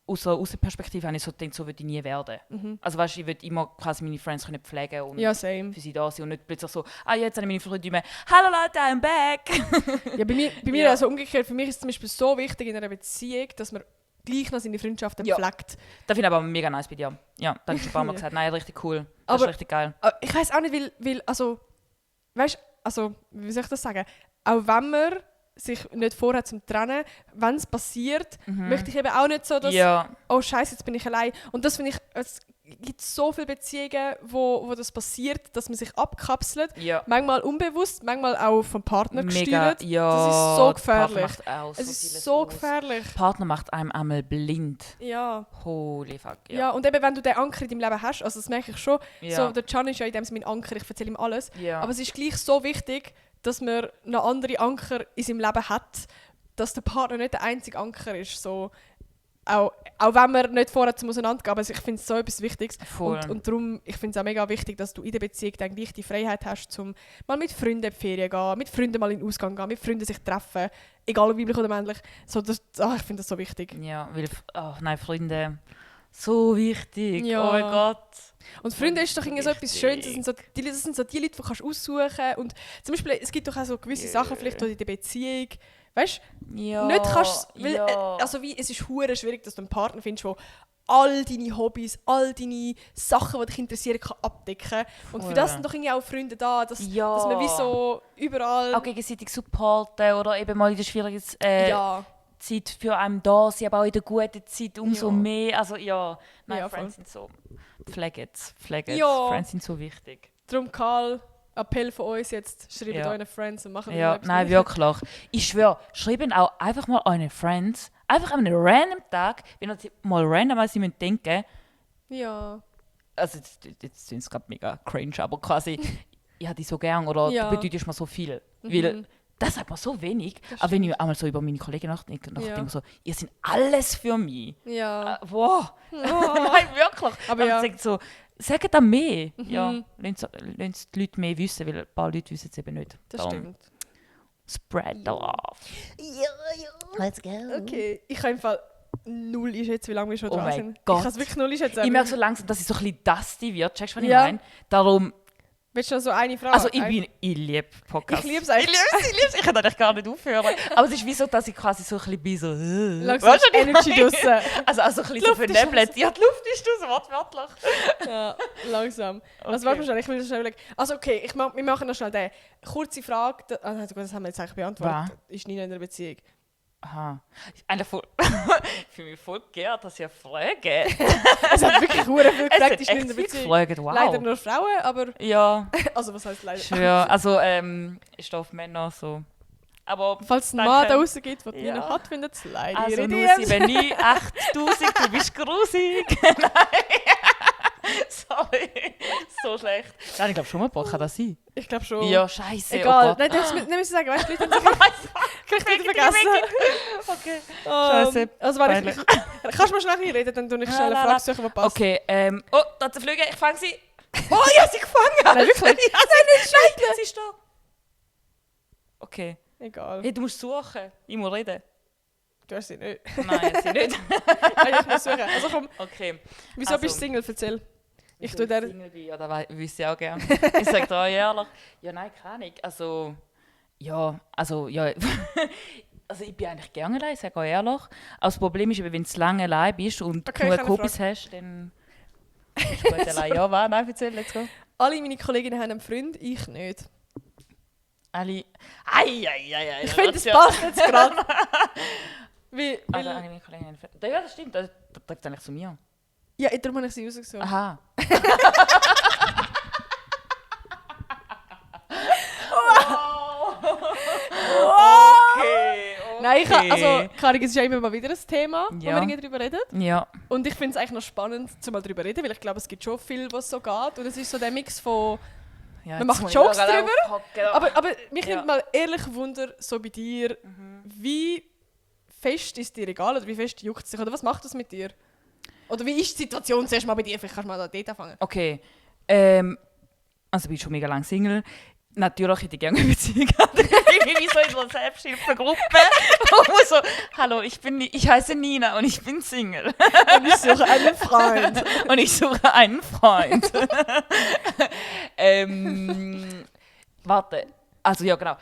aus der Außenperspektive habe ich so gedacht, so würde ich nie werden. Also weißt du, ich würde immer quasi meine Friends können pflegen und Ja, same. für sie da sein und nicht plötzlich so, jetzt habe ich meine Freundin mehr, hallo Leute, I'm back. Ja, bei mir Ja. also umgekehrt, für mich ist es zum Beispiel so wichtig in einer Beziehung, dass man gleich noch seine Freundschaften Ja. pflegt. Das finde ich aber mega nice bei dir. Ja, da habe ich schon ein paar Mal Ja. gesagt, nein, richtig cool. Das Aber- ist richtig geil. Aber ich weiß auch nicht, weil also, weißt also, wie soll ich das sagen? Auch wenn man sich nicht vorhat zum Trennen, wenn es passiert, möchte ich eben auch nicht so, dass, Ja, oh Scheiße, jetzt bin ich allein. Und das finde ich, gibt so viele Beziehungen, wo das passiert, dass man sich abkapselt. Ja. Manchmal unbewusst, manchmal auch vom Partner Mega, gesteuert. ja. Das ist so der gefährlich. Partner macht auch Es so ist vieles so aus. gefährlich. Der Partner macht einem einmal blind. Ja. Holy fuck, Ja, und eben, wenn du den Anker in deinem Leben hast, also das merke ich schon, Ja. so, der Can ist ja in dem Sinne mein Anker, ich erzähle ihm alles, Ja. aber es ist gleich so wichtig, dass man noch andere Anker in seinem Leben hat, dass der Partner nicht der einzige Anker ist, so, auch wenn wir nicht vorher zum Auseinandergehen, aber ich finde es so etwas Wichtiges. Voll. Und darum, ich finde es auch mega wichtig, dass du in der Beziehung dann gleich die Freiheit hast, um mal mit Freunden in die Ferien gehen, mit Freunden mal in den Ausgang gehen, mit Freunden sich treffen, egal ob weiblich oder männlich. So, ich finde das so wichtig. Ja, weil, nein, Freunde, so wichtig, Ja. oh mein Gott. Und Freunde ist doch irgendwie so etwas Wichtig. Schönes, das sind so die Leute, die kannst aussuchen und zum Beispiel, es gibt doch auch so gewisse Sachen vielleicht in der Beziehung, weißt Ja, nicht kannst, weil, ja. also wie, es ist hure schwierig, dass du einen Partner findest, der all deine Hobbys, all deine Sachen, die dich interessieren, kann abdecken. Und für Voll. das sind doch irgendwie auch Freunde da, dass Ja. man wie so überall... Auch gegenseitig supporten oder eben mal in der schwierigen ja, Zeit für einen da sein, aber auch in der guten Zeit umso Ja. mehr. Also ja, nein, Ja, Friends voll. sind so... Pfleget. Ja. Friends sind so wichtig. darum Karl, Appell von uns jetzt, schreibt Ja. euren Friends und machen Ja, etwas nein, Gleiches. wirklich. Ich schwöre, schreiben auch einfach mal eure Friends, einfach an einem random Tag, wenn ihr mal random an sie müsst denken, Ja. also jetzt sind es gerade mega cringe, aber quasi, ich habe dich so gern oder Ja. du bedeutest mir so viel. Weil Mhm. das sagt man so wenig. Das Aber wenn ich einmal so über meine Kollegen nachdenke, so, ihr seid alles für mich. Ja. Wow. Nein, wirklich. Aber Aber ja. sagt so, sagt da mehr. Mhm. Ja, lasst die Leute mehr wissen, weil ein paar Leute wissen es eben nicht. Das Darum, stimmt. Spread the love. Let's go. Okay, ich kann im Fall null einschätzen, wie lange wir schon Oh dran mein sind. Gott. Ich kann es wirklich null einschätzen. Ich merke so langsam, dass es so ein bisschen dusty wird. Checkst du, was ich Ja. meine? Darum, Willst du noch so eine Frage? also ich liebe Podcasts. Ich liebe es eigentlich. Ich liebe es. Ich kann eigentlich gar nicht aufhören. Aber es ist wie so, dass ich quasi so ein bisschen bin, so... Langsam Weißt du, was ich Energy meine? draussen. Also ein bisschen so Luft ist vernebelt. Ja, die Luft ist raus, wortwörtlich. Ja, langsam. Also Okay. warte mal schnell, ich will das schnell überlegen. Also okay, wir machen noch schnell den. Kurze Frage, das haben wir jetzt eigentlich beantwortet. Ist Nina in einer Beziehung? Aha. Eigentlich voll... ich fühle mich voll geehrt, dass ihr fragt. Es hat wirklich hure viel Es gefragt, hat ist Nina in echt einer viel Beziehung. gefragt, wow. Leider nur Frauen, aber... Ja, Also was heisst leider? schwör. Also, ich stehe auf Männer so. Aber... Falls es einen Danke. Mann da draussen gibt, der Ja. Nina hat, findet es leider Also ihre nur DMs. 7, 8000, du bist grusig. Nein. Sorry. So schlecht. Nein, ich glaube schon mal, kann das sein? Ich glaube schon. Ja, scheiße. Egal. Oh Gott. Nein, das müssen wir sagen, weißt du, die Leute haben sich vielleicht wieder vergessen. Okay. Scheiße, Also warte, peinlich. kannst du mal schnell reden, dann tue ich schnell eine La, la, Frage la. suchen, die passt. Okay, oh, da hat sie Flüge, ich fange sie. Oh, ich habe sie gefangen. Nein, wirklich? Ja, nein, sie ist da. Okay. Egal, Hey, du musst suchen. Ich muss reden. du hast sie nicht. Nein, sie nicht. Nein, ich muss suchen. Also komm, Okay. wieso Also- bist du Single? Erzähl. Ich tue der. der... Ja, das wüsste ich auch gerne. Ich sage dir auch ehrlich. Ja, nein, keine Ahnung. Also, ja. Also, ich bin eigentlich gerne allein, sage auch ehrlich. Aber das Problem ist, eben, wenn du zu lange allein bist und Okay, genug keine Hobbys hast, dann bist du gut allein. Ja, was? Nein, erzähl, let's go. Alle meine Kolleginnen haben einen Freund, ich nicht. Alle... Ei. Ich finde, das passt jetzt gerade. Weil, Also, alle meine Kollegen... Ja, das stimmt. Das trägt eigentlich zu mir. ja, darum habe ich sie rausgesucht. Aha. Okay. Nein, also, Karin, es ist ja immer mal wieder ein Thema, wo Ja. wir irgendwie darüber reden. Ja. Und ich finde es eigentlich noch spannend, zu mal darüber reden, weil ich glaube, es gibt schon viel, was so geht. Und es ist so der Mix von... Ja, Man jetzt macht muss ich Jokes wieder drüber, aufhocken. Aber mich Ja. nimmt mal ehrlich Wunder, so bei dir, wie fest ist dir egal oder wie fest juckt es dich? Oder was macht das mit dir? Oder wie ist die Situation zuerst mal bei dir? Vielleicht kannst du mal dort anfangen. Okay. Also ich bin schon mega lange Single. Natürlich hätte ich gerne eine Beziehung gehabt. Ich bin wie so in so einer Selbsthilfegruppe. Wo so, hallo, ich heiße Nina und ich bin Single. Und ich suche einen Freund. Und ich suche einen Freund. Warte. Also ja, genau.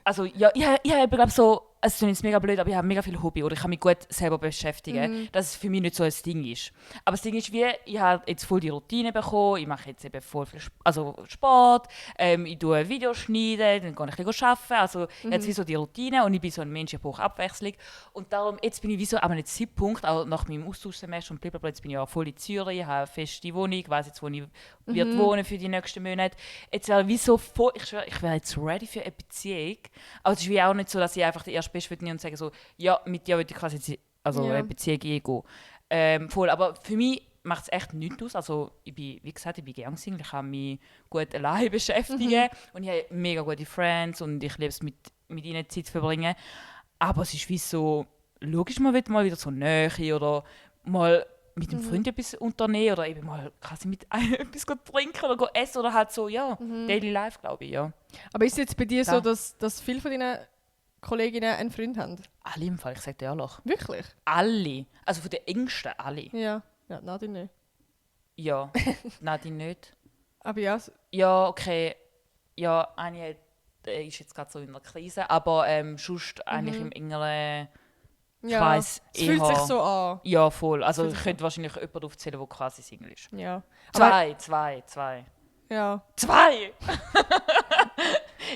Also ja, ich habe glaube so es ist jetzt mega blöd, aber ich habe mega viel Hobby oder ich kann mich gut selber beschäftigen, dass es für mich nicht so ein Ding ist. Aber das Ding ist, ich habe jetzt voll die Routine bekommen, ich mache jetzt eben voll viel Sport, ich tue Videos schneiden, dann gehe ich ein bisschen arbeiten, also jetzt wie so die Routine und ich bin so ein Mensch, ich brauche Abwechslung und darum, jetzt bin ich wie so an einem Zeitpunkt, auch nach meinem Austauschsemester und blablabla, jetzt bin ich auch voll in Zürich, habe eine feste Wohnung, ich weiss jetzt, wo ich wird wohnen für die nächsten Monate. Jetzt wäre wie so voll, ich schwöre, ich wäre jetzt ready für eine Beziehung, aber es ist wie auch nicht so, dass ich einfach der erste Beste bin und sage so, ja, mit dir würde ich quasi jetzt, eine Beziehung eingehen. Voll, aber für mich macht es echt nichts aus. Also ich bin, wie gesagt, ich bin gerne Single, ich kann mich gut alleine beschäftigen und ich habe mega gute Friends und ich liebe es, mit ihnen Zeit zu verbringen. Aber es ist wie so, logisch, man will mal wieder so Nähe oder mal mit einem Freund etwas unternehmen oder eben mal quasi mit einem etwas trinken oder essen oder halt so, Daily Life, glaube ich, ja. Aber ist es jetzt bei dir so, dass viele von deinen Kolleginnen einen Freund haben? Alle im Fall, ich sage dir ehrlich. Wirklich? Alle. Also von den Ängsten alle. Ja, Nadine nicht. Ja, Nadine nicht. Aber ja. Ja, okay. Ja, eine ist jetzt gerade so in einer Krise, aber sonst eigentlich im engeren Kreis es fühlt sich so an. Ja, voll. Also ich könnte wahrscheinlich jemanden aufzählen, der quasi Single ist. Ja. Zwei. Ja. 2!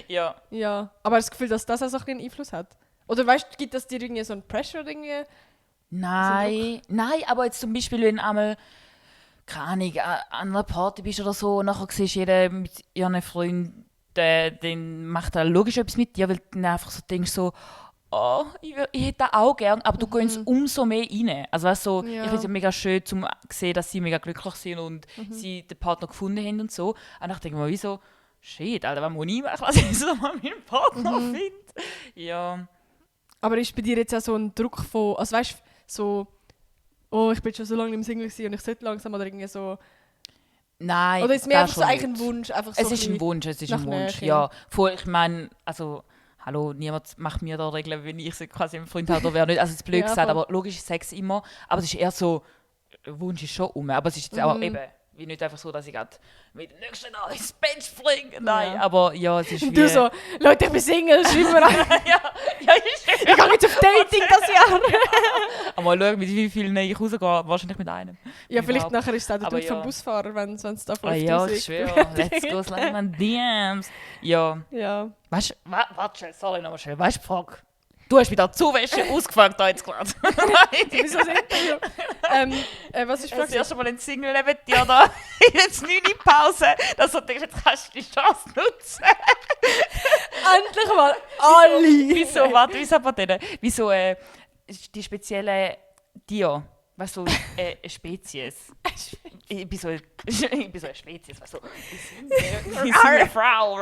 Ja. Ja. Aber das Gefühl, dass das auch so ein bisschen Einfluss hat? Oder weißt du, gibt das dir irgendwie so ein Pressure irgendwie? Nein, aber jetzt zum Beispiel, wenn du einmal, keine Ahnung, an einer Party bist oder so und nachher siehst du jeder mit ihren Freunden, dann macht er logisch etwas mit dir, weil du dann einfach so denkst so, oh, ich hätte das auch gern, aber du gehst umso mehr rein. Also weißt du, ich finde es ja mega schön, zu sehen, dass sie mega glücklich sind und sie den Partner gefunden haben und so. Und dann denke ich mir, wieso, shit, Alter, was muss ich machen, dass ich so mal meinen Partner finde? Ja. Aber ist bei dir jetzt auch so ein Druck von, also weißt du, so, oh, ich bin schon so lange im Single gewesen und ich sollte langsam oder irgendwie so. Nein. Oder ist es mir einfach so eigentlich ein Wunsch? Einfach so es ist ein Wunsch, ja. Voll, ich meine, also, hallo, niemand macht mir da Regeln, wenn ich quasi einen Freund habe oder wer nicht. Also, es ist blöd gesagt, aber logisch ist Sex immer. Aber es ist eher so, Wunsch ist schon aber es ist jetzt auch eben, wie nicht einfach so, dass ich gerade mit dem nächsten Tag ins Bett springe. Nein, aber ja, es ist wie... Du so, Leute, ich bin Single, schreib mir an. ich gehe jetzt auf Dating das Jahr. Aber schau, mit wie vielen ich rausgehe, wahrscheinlich mit einem. Ja, vielleicht nachher ist es auch der Dude vom Busfahrer, wenn es da voll ja, ich schwöre, let's go, slide my DMs. Ja. Weißt du, warte, sorry nochmal schnell, weißt du, Frage? Du hast wieder Zuwäsche ausgefragt da jetzt gerade. Wieso das Interview? Was ist das erste Mal ein Single neben dir da in der 9-Pause, dass du denkst, jetzt kannst du die Chance nutzen. Endlich mal alle! Wieso, warte, wie sagt man denn? Wieso die spezielle Tier? Weißt du, eine Spezies. Ich bin so eine Spezies, weißt du. Ich bin eine Frau.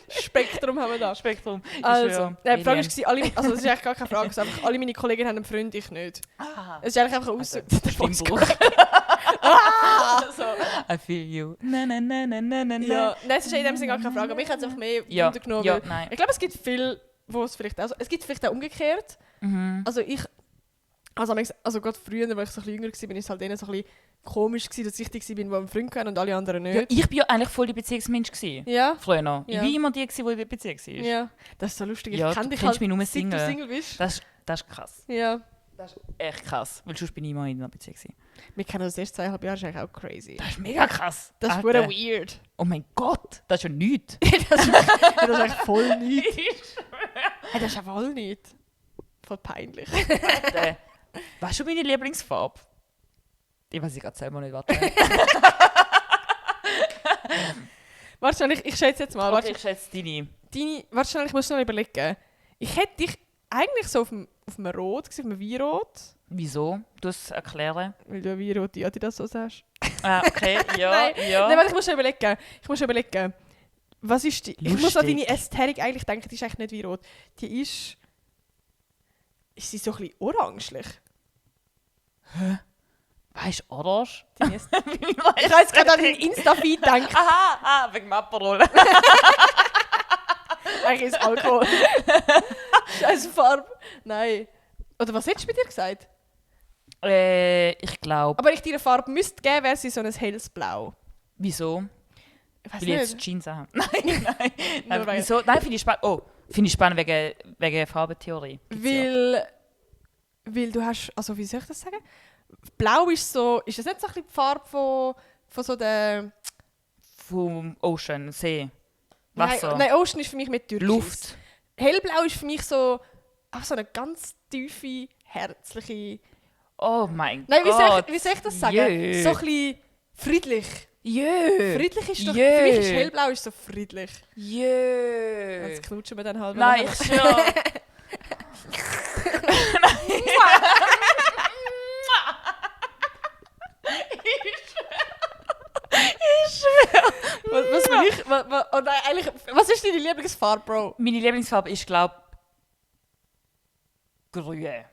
Spektrum haben wir da. Spektrum. Also, die Frage war, das ist eigentlich gar keine Frage, es einfach, alle meine Kollegen haben einen Freund, ich nicht. Es ist eigentlich einfach ein Stimmbruch. I feel you. Na. Ja, nein, es ist in dem Sinne gar keine Frage, aber ich habe es einfach mehr runtergenommen. Ja, nein. Ich glaube, es gibt viel, wo es vielleicht auch, es gibt vielleicht auch umgekehrt. Also gerade früher, als ich so ein bisschen jünger war, bin ich halt denen so ein bisschen komisch gewesen, dass ich die war, die einen Freund hatten und alle anderen nicht. Ja, ich bin ja eigentlich voll die Beziehungsmensch gewesen. Ja. Früher noch. Ja. Ich war immer die, die in der Beziehung war. Ja. Das ist so lustig. Ich ja, kenne dich halt, mich nur Single. Seit du Single bist. Das ist krass. Ja. Das ist echt krass, weil sonst bin ich immer in einer Beziehung gewesen. Wir kennen uns erst 2,5 Jahre, das ist eigentlich auch crazy. Das ist mega krass. Das ist wirklich weird. Oh mein Gott, das ist ja nichts. das ist echt voll nichts. Das ist ja voll nicht. Voll peinlich. Weißt du meine Lieblingsfarbe? Die weiß ich gerade selber nicht, warte. Wahrscheinlich, ich schätze jetzt mal. Okay, ich schätze deine. Wahrscheinlich musst du noch überlegen. Ich hätte dich eigentlich so auf dem Rot gesehen, auf dem Weinrot. Wieso? Du musst es erklären. Weil du Weinrot das so sagst. Ah, okay, ja. Nein, warte, ich muss schon überlegen. Was ist die? Lustig. Ich muss an deine Ästhetik eigentlich denken, die ist eigentlich nicht Weinrot. Die ist... Ist sie so ein bisschen orangelich? Hä? Weißt du, orange? Ich habe jetzt gerade an deinen Insta-Feed gedacht. Aha, wegen dem Aperol. Eigentlich ist Alkohol. Scheiße Farbe. Nein. Oder was hättest du bei dir gesagt? Ich glaube. Aber wenn ich dir eine Farbe müsste geben, wäre sie so ein helles Blau. Wieso? Ich weiß Will ich jetzt nicht. Jeans haben? Nein. Nur weil- Wieso? Nein, finde ich spannend. Oh, finde ich spannend wegen Farbentheorie. Gibt's ja. Weil du hast, also wie soll ich das sagen? Blau ist so, ist das nicht so ein bisschen die Farbe von so der... Vom Ocean, See, Wasser, Nein, Ocean ist für mich mit Türkis. Luft. Hellblau ist für mich so, auch so eine ganz tiefe, herzliche... Oh mein Nein, Gott. wie soll ich das sagen? Jö. So ein bisschen friedlich. Jö. Friedlich ist doch, Jö. für mich ist hellblau ist so friedlich. Jö. Jetzt knutschen wir dann halt. Nein, ich schon. Was will ich? Oh nein, eigentlich, was ist deine Lieblingsfarbe, Bro? Meine Lieblingsfarbe ist, glaube ich, grün.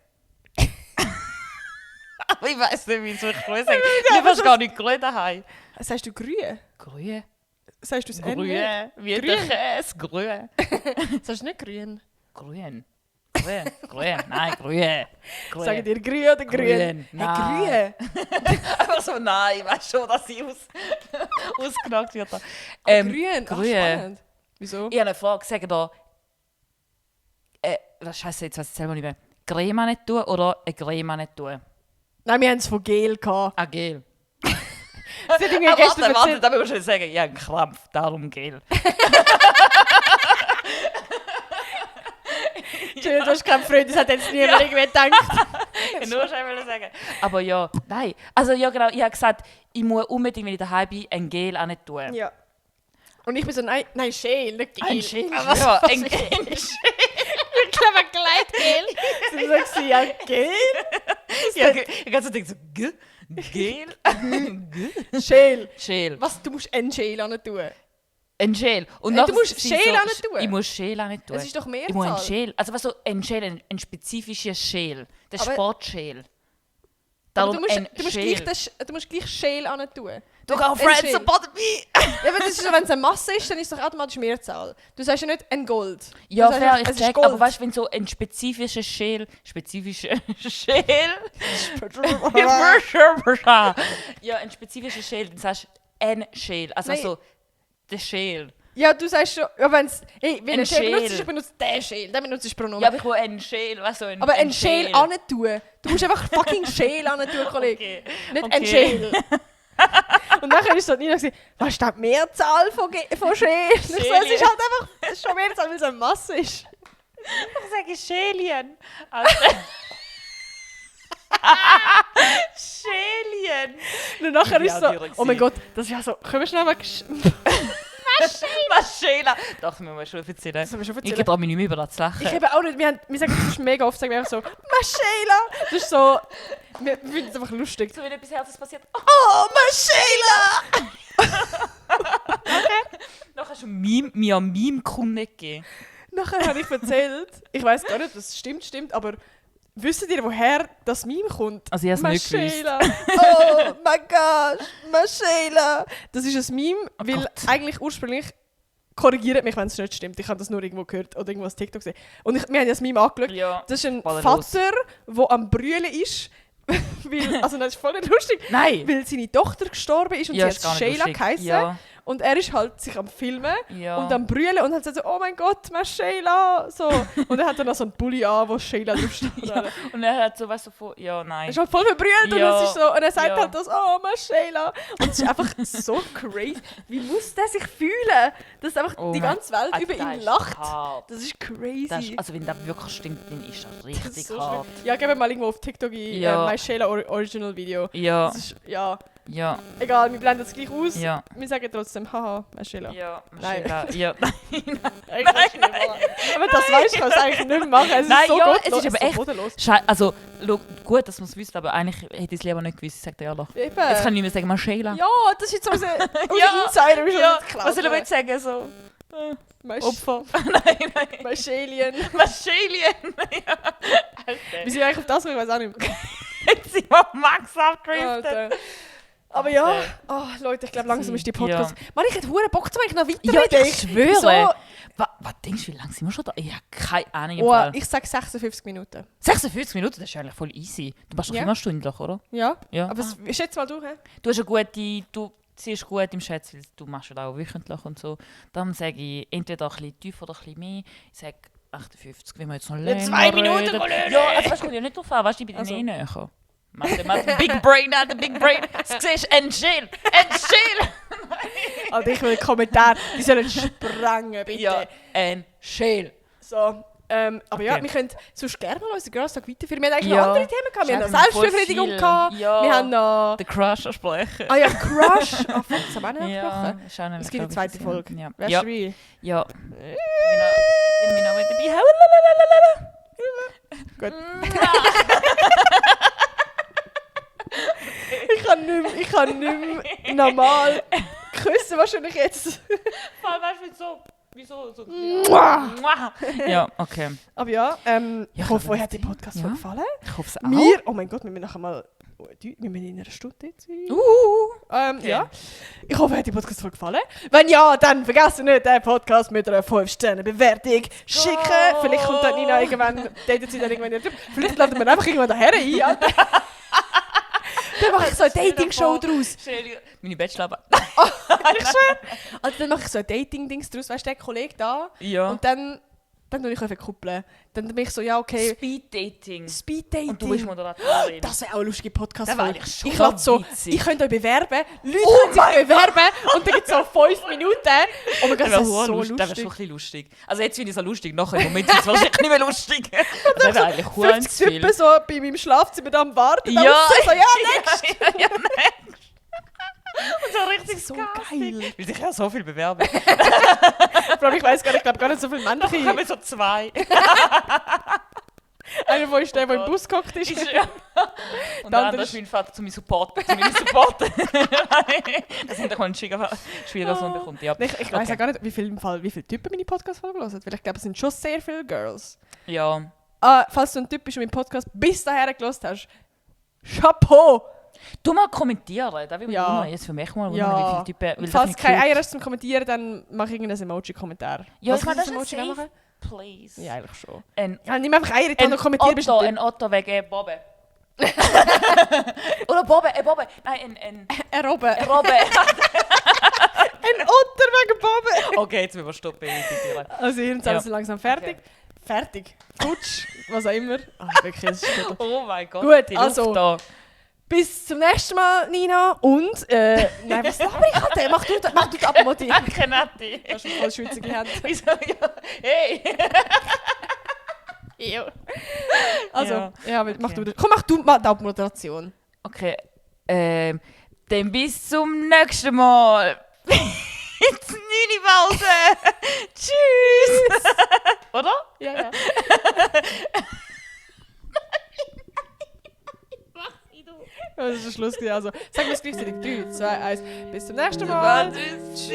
Aber ich weiß nicht, wieso ich grün sage. Du hast gar nicht grün daheim. Sagst du grün? Grün? Sagst du es Grün. Wie Grün. der Käse. Grün. Sagst du nicht grün? Grün. Grün. Nein, grün. Grün. Sagen dir grün oder grün? Grün. Hey, grün? Einfach so, nein, ich weiß schon, dass sie ausgenockt wird. Grün? Ach, grün. spannend. Wieso? Ich habe eine Frage, sag da. Was Scheiße, jetzt weiß ich selber nicht mehr. Crema nicht tun oder eine Crema nicht tun? Nein, wir haben es von Gel gehabt. Ah, Gel. Sie hat irgendwie Ah, gestern warte, erzählt- da muss ich sagen, ich habe einen Krampf, darum Gel. Entschuldigung, du hast keinen Freund, das hat jetzt niemand irgendwie gedacht. Nur schon sagen. Aber ja, nein. Also ja, genau, ich habe gesagt, ich muss unbedingt, wenn ich daheim bin, ein Gel auch nicht tun. Ja. Und ich bin so, nein, Schäl, nicht Gel. Ein Gel. Aber Ja, was ein für Gel. Ich glaube, ein Gleitgel. Sie sagt sie, ja, Gel? Ja, ich kann so denken, so, Gel? Schäl. Schäl. Was, du musst ein Schäl an tun? Ein Gel. Und Du nachher musst sie Schäl auch nicht tun. Ich muss Schäl auch nicht tun. Es ist doch Ich muss ein Mehrzahl. Schäl. Also was so ein Schäl, ein spezifischer Schäl. Der Aber- Sportschäl. Aber Darum du musst, ein du musst Schäl. du musst gleich Schäl an tun. Du kannst ein Friends Schäl. support me! Ja, aber das ist so, wenn es eine Masse ist, dann ist es doch automatisch Mehrzahl. Du sagst ja nicht ein Gold. Ja, Du sagst fair, einfach, ich es ist check. Gold. Aber weißt du, wenn so ein spezifischer Schäl. Ja, ein spezifischer Schäl, dann sagst du ein Schäl. Also Nein. so, der Schäl. Ja, du sagst schon, ja, wenn's, hey, wenn Ein ein Schäl benutzt, Schäl. ist, benutzt der Schäl. Dann benutzt du das Pronomen. Ja, aber ich will einen Schäl, weißt du, aber ein Schäl an tun. Du musst einfach fucking Schäl an tun, Kollege. Okay. Nicht Okay. ein Schäl. Und nachher ist so Nina gesagt, was ist die Mehrzahl von Schäl? Ich so, es ist halt einfach, es ist schon Mehrzahl, weil es eine Masse ist. Ich sage Schälien. Also, Schälien. Und nachher Ich ist bin so, auch oh mein Gott, das ist ja so, können wir schnell mal... Maschela. Doch, wir müssen schon erzählen. Das haben wir schon Ich erzählt. traue mich nicht mehr über das zu lachen. Ich habe auch nicht, wir sagen das mega oft, sagen wir einfach so, Maschela. Das ist so, wir finden es einfach lustig. So, wenn etwas Herzes passiert. Oh, Maschela! Noch hast du mir einen Meme-Kunde gegeben. Nachher habe ich erzählt, ich weiß gar nicht, ob das stimmt, aber wisst ihr, woher das Meme kommt? Also ich habe es nicht gewusst. Maschela. Oh mein Gott, Maschela. Das ist ein Meme, weil Gott. eigentlich ursprünglich, korrigiert mich, wenn es nicht stimmt, ich habe das nur irgendwo gehört oder irgendwo auf TikTok gesehen. Und wir haben ja das Meme angeschaut. Ja. Das ist ein Ballen Vater, der am Brüllen ist. Weil, also das ist voll nicht lustig, Nein. weil seine Tochter gestorben ist und Ja, sie ist hat gar nicht Sheila lustig. geheißen. Ja. Und er ist halt sich am Filmen Ja. und am Brüllen und hat so, oh mein Gott, Sheila. So. Und er hat dann auch so einen Pulli an, wo Sheila draufsteht. Ja. Und er hat so, weißt du, von, ja, Er nein. ist halt voll verbrüllt Ja. und, es ist so, und er sagt Ja. halt das, oh Sheila. Und es ist einfach so crazy. Wie muss der sich fühlen, dass einfach Oh die mein- ganze Welt über das ihn ist lacht? hart. Das ist crazy. Das ist, also wenn das wirklich stimmt, dann ist das Das richtig ist so hart. schlimm. Ja, geben wir mal irgendwo auf TikTok ein, Ja. My Sheila Original Video. Ja, Das ist, ja, ja, egal, wir blenden es gleich aus. ja. Wir sagen trotzdem, haha, My Sheila. Ja, Nein. Sheila, ja. Aber das weißt du, kann es eigentlich nicht mehr machen. Es ist Nein, so ja, gut, es ist aber so echt- bodenlos. Also, gut, dass man es wüsste, aber eigentlich hätte ich es lieber nicht gewusst, sagt er ehrlich. Eben. Jetzt kann ich nicht mehr sagen, mal Sheila. Ja, das ist jetzt unser Ja. Insider. Ist Ja, uns geklaut was soll ich worden. jetzt sagen? So, Opfer. nein. My Shalien. Maschelien. Ja. Wie sind wir eigentlich auf das gekommen? Ich weiß auch nicht mehr. Jetzt sind wir Max abdriften. Alter. Aber ja, oh, Leute, ich glaube, langsam ist die Podcast. Mann, ich hätte hure Bock zu machen, noch weiter Ja, reden. ich schwöre. So, Was denkst du, wie lange sind wir schon da? Ich habe keine Ahnung. Im oh, Fall. ich sage 56 Minuten. 56 Minuten, das ist eigentlich voll easy. Du machst doch Ja. immer stündlich, oder? Ja, Ja. aber schätze mal du, hä? Du hast eine gute... sie ist gut im Schätzen, weil du machst ja auch wöchentlich und so. Dann sage ich entweder ein bisschen tiefer oder ein bisschen mehr. Ich sage 58, wenn wir jetzt noch länger 2 Minuten, reden. Kollege! Ja, also weißt du, kommt ja nicht drauf an, weißt du, ich bin Also. also. näher. Mathe, Big Brain, Alter, Big Brain. Das siehst du, Angel. Also ich will einen Kommentar, die sollen sprengen, bitte. Ja, Angel. So, aber ja, Okay. wir können sonst gerne mal unseren Girls Talk weiterführen. Wir haben eigentlich Ja. noch andere Themen gehabt. Wir haben noch Schau, wir haben voll Selbstbefriedigung viel. gehabt. Ja. Wir haben noch... Den Crush ansprechen. Ah ja, Crush. Ah, fuck, das haben wir auch nicht Ja, angesprochen. ist auch nämlich, Es gibt eine glaub ich, zweite so. Folge. Ja. Wärst Ja. du dabei? Ja. Wenn wir noch mit dabei haben. Gut. Ich kann nicht mehr normal küssen, wahrscheinlich jetzt. Vor allem, weißt du, so. Wieso? So. Mua. Ja, okay. Aber ja, ich Ja, hoffe, kann euch hat die sein. Podcast Ja. gefallen. Ich hoffe es auch. Wir, oh mein Gott, wir müssen nachher mal... Wir müssen in einer Stunde jetzt sein. Okay. Ja. Ich hoffe, euch hat die Podcast gefallen. Wenn ja, dann vergesst nicht, den Podcast mit einer 5-Sterne-Bewertung schicken. Vielleicht kommt dann Nina irgendwann, datet sie dann irgendwann in der Tür. Vielleicht laden wir einfach irgendwann daher ein. Alter. Dann mache ich so eine Dating-Show draus. Meine Bachelorarbeit. Ich schwöre. Also dann mache ich so ein Dating-Dings draus. Weißt du, der Kollege da. Ja. Und dann tue ich einfach kuppeln. Dann bin ich so, ja, okay. Speed-Dating. Speed-Dating. Und du bist Moderatorin. Das wäre auch eine lustige podcast Das wäre eigentlich schon Ich lade so, witzig. ich könnte euch bewerben, Leute können sich bewerben und dann gibt es so 5 Minuten. Oh mein Gott, das wäre ist so lustig. Das wäre schon ein lustig. bisschen lustig. Also jetzt finde ich es auch lustig, nachher im Moment ist es wahrscheinlich nicht mehr lustig. Das wäre eigentlich 50 Typen so bei meinem Schlafzimmer da am Warten. Ja. So, ja, next. ja, next. Und so richtig So garstig. geil. Weil sich ja so viel bewerben. Vor allem, ich weiss gar nicht, ich glaube gar nicht so viele Dann Männchen. haben wir so 2. Einer von euch ist der, der im Bus gehockt ist. Ja. Und der andere ist mein Vater zu meinem Support. Das sind doch mal ein Schwiegersohn bekommt. Ja. Ich weiss auch gar nicht, wie viele Typen meine Podcast-Folge hören. Weil ich glaube, es sind schon sehr viele Girls. Ja. Falls du ein Typ bist und meinen Podcast bis dahin gehört hast, Chapeau! Du mal kommentieren. Da will ich Ja. wundern. Jetzt für mich mal wundern, Ja. wie viele Typen... weil das Falls finde ich kein cute. Eier hast zum Kommentieren, dann mach irgendeinen Emoji-Kommentar. Ja, Was ich meine, muss das ist Emoji ein machen? safe place. Ja, eigentlich schon. Ein Ja, nimm einfach Eier in und kommentieren. bist du dumm. Ein Otto wegen Bobbe. Oder Bobbe, Bobbe. Nein, ein Robbe. Robbe. Ein Otter wegen Bobbe. Okay, jetzt müssen wir stoppen. Also hier sind Ja. sie langsam fertig. Fertig. Futsch. Was auch immer. Ah, wirklich, es ist gut. Oh mein Gott. Gut, die Luft also. da. Bis zum nächsten Mal, Nina. Und, nein, was laber ich hatte? Mach du die Abmodi. Danke, Nati. Du hast schon voll schwitzige Hände. Wieso? Ja. Hey. Also, Ja. ja, mach du. Komm, mach du mal die Abmoderation. Okay. Dann bis zum nächsten Mal. Jetzt 9 Pause. Tschüss. Oder? Ja, ja. Das ist Schluss. Also, sagen wir es gleichzeitig. 3, 2, 1. Bis zum nächsten Mal. Tschüss.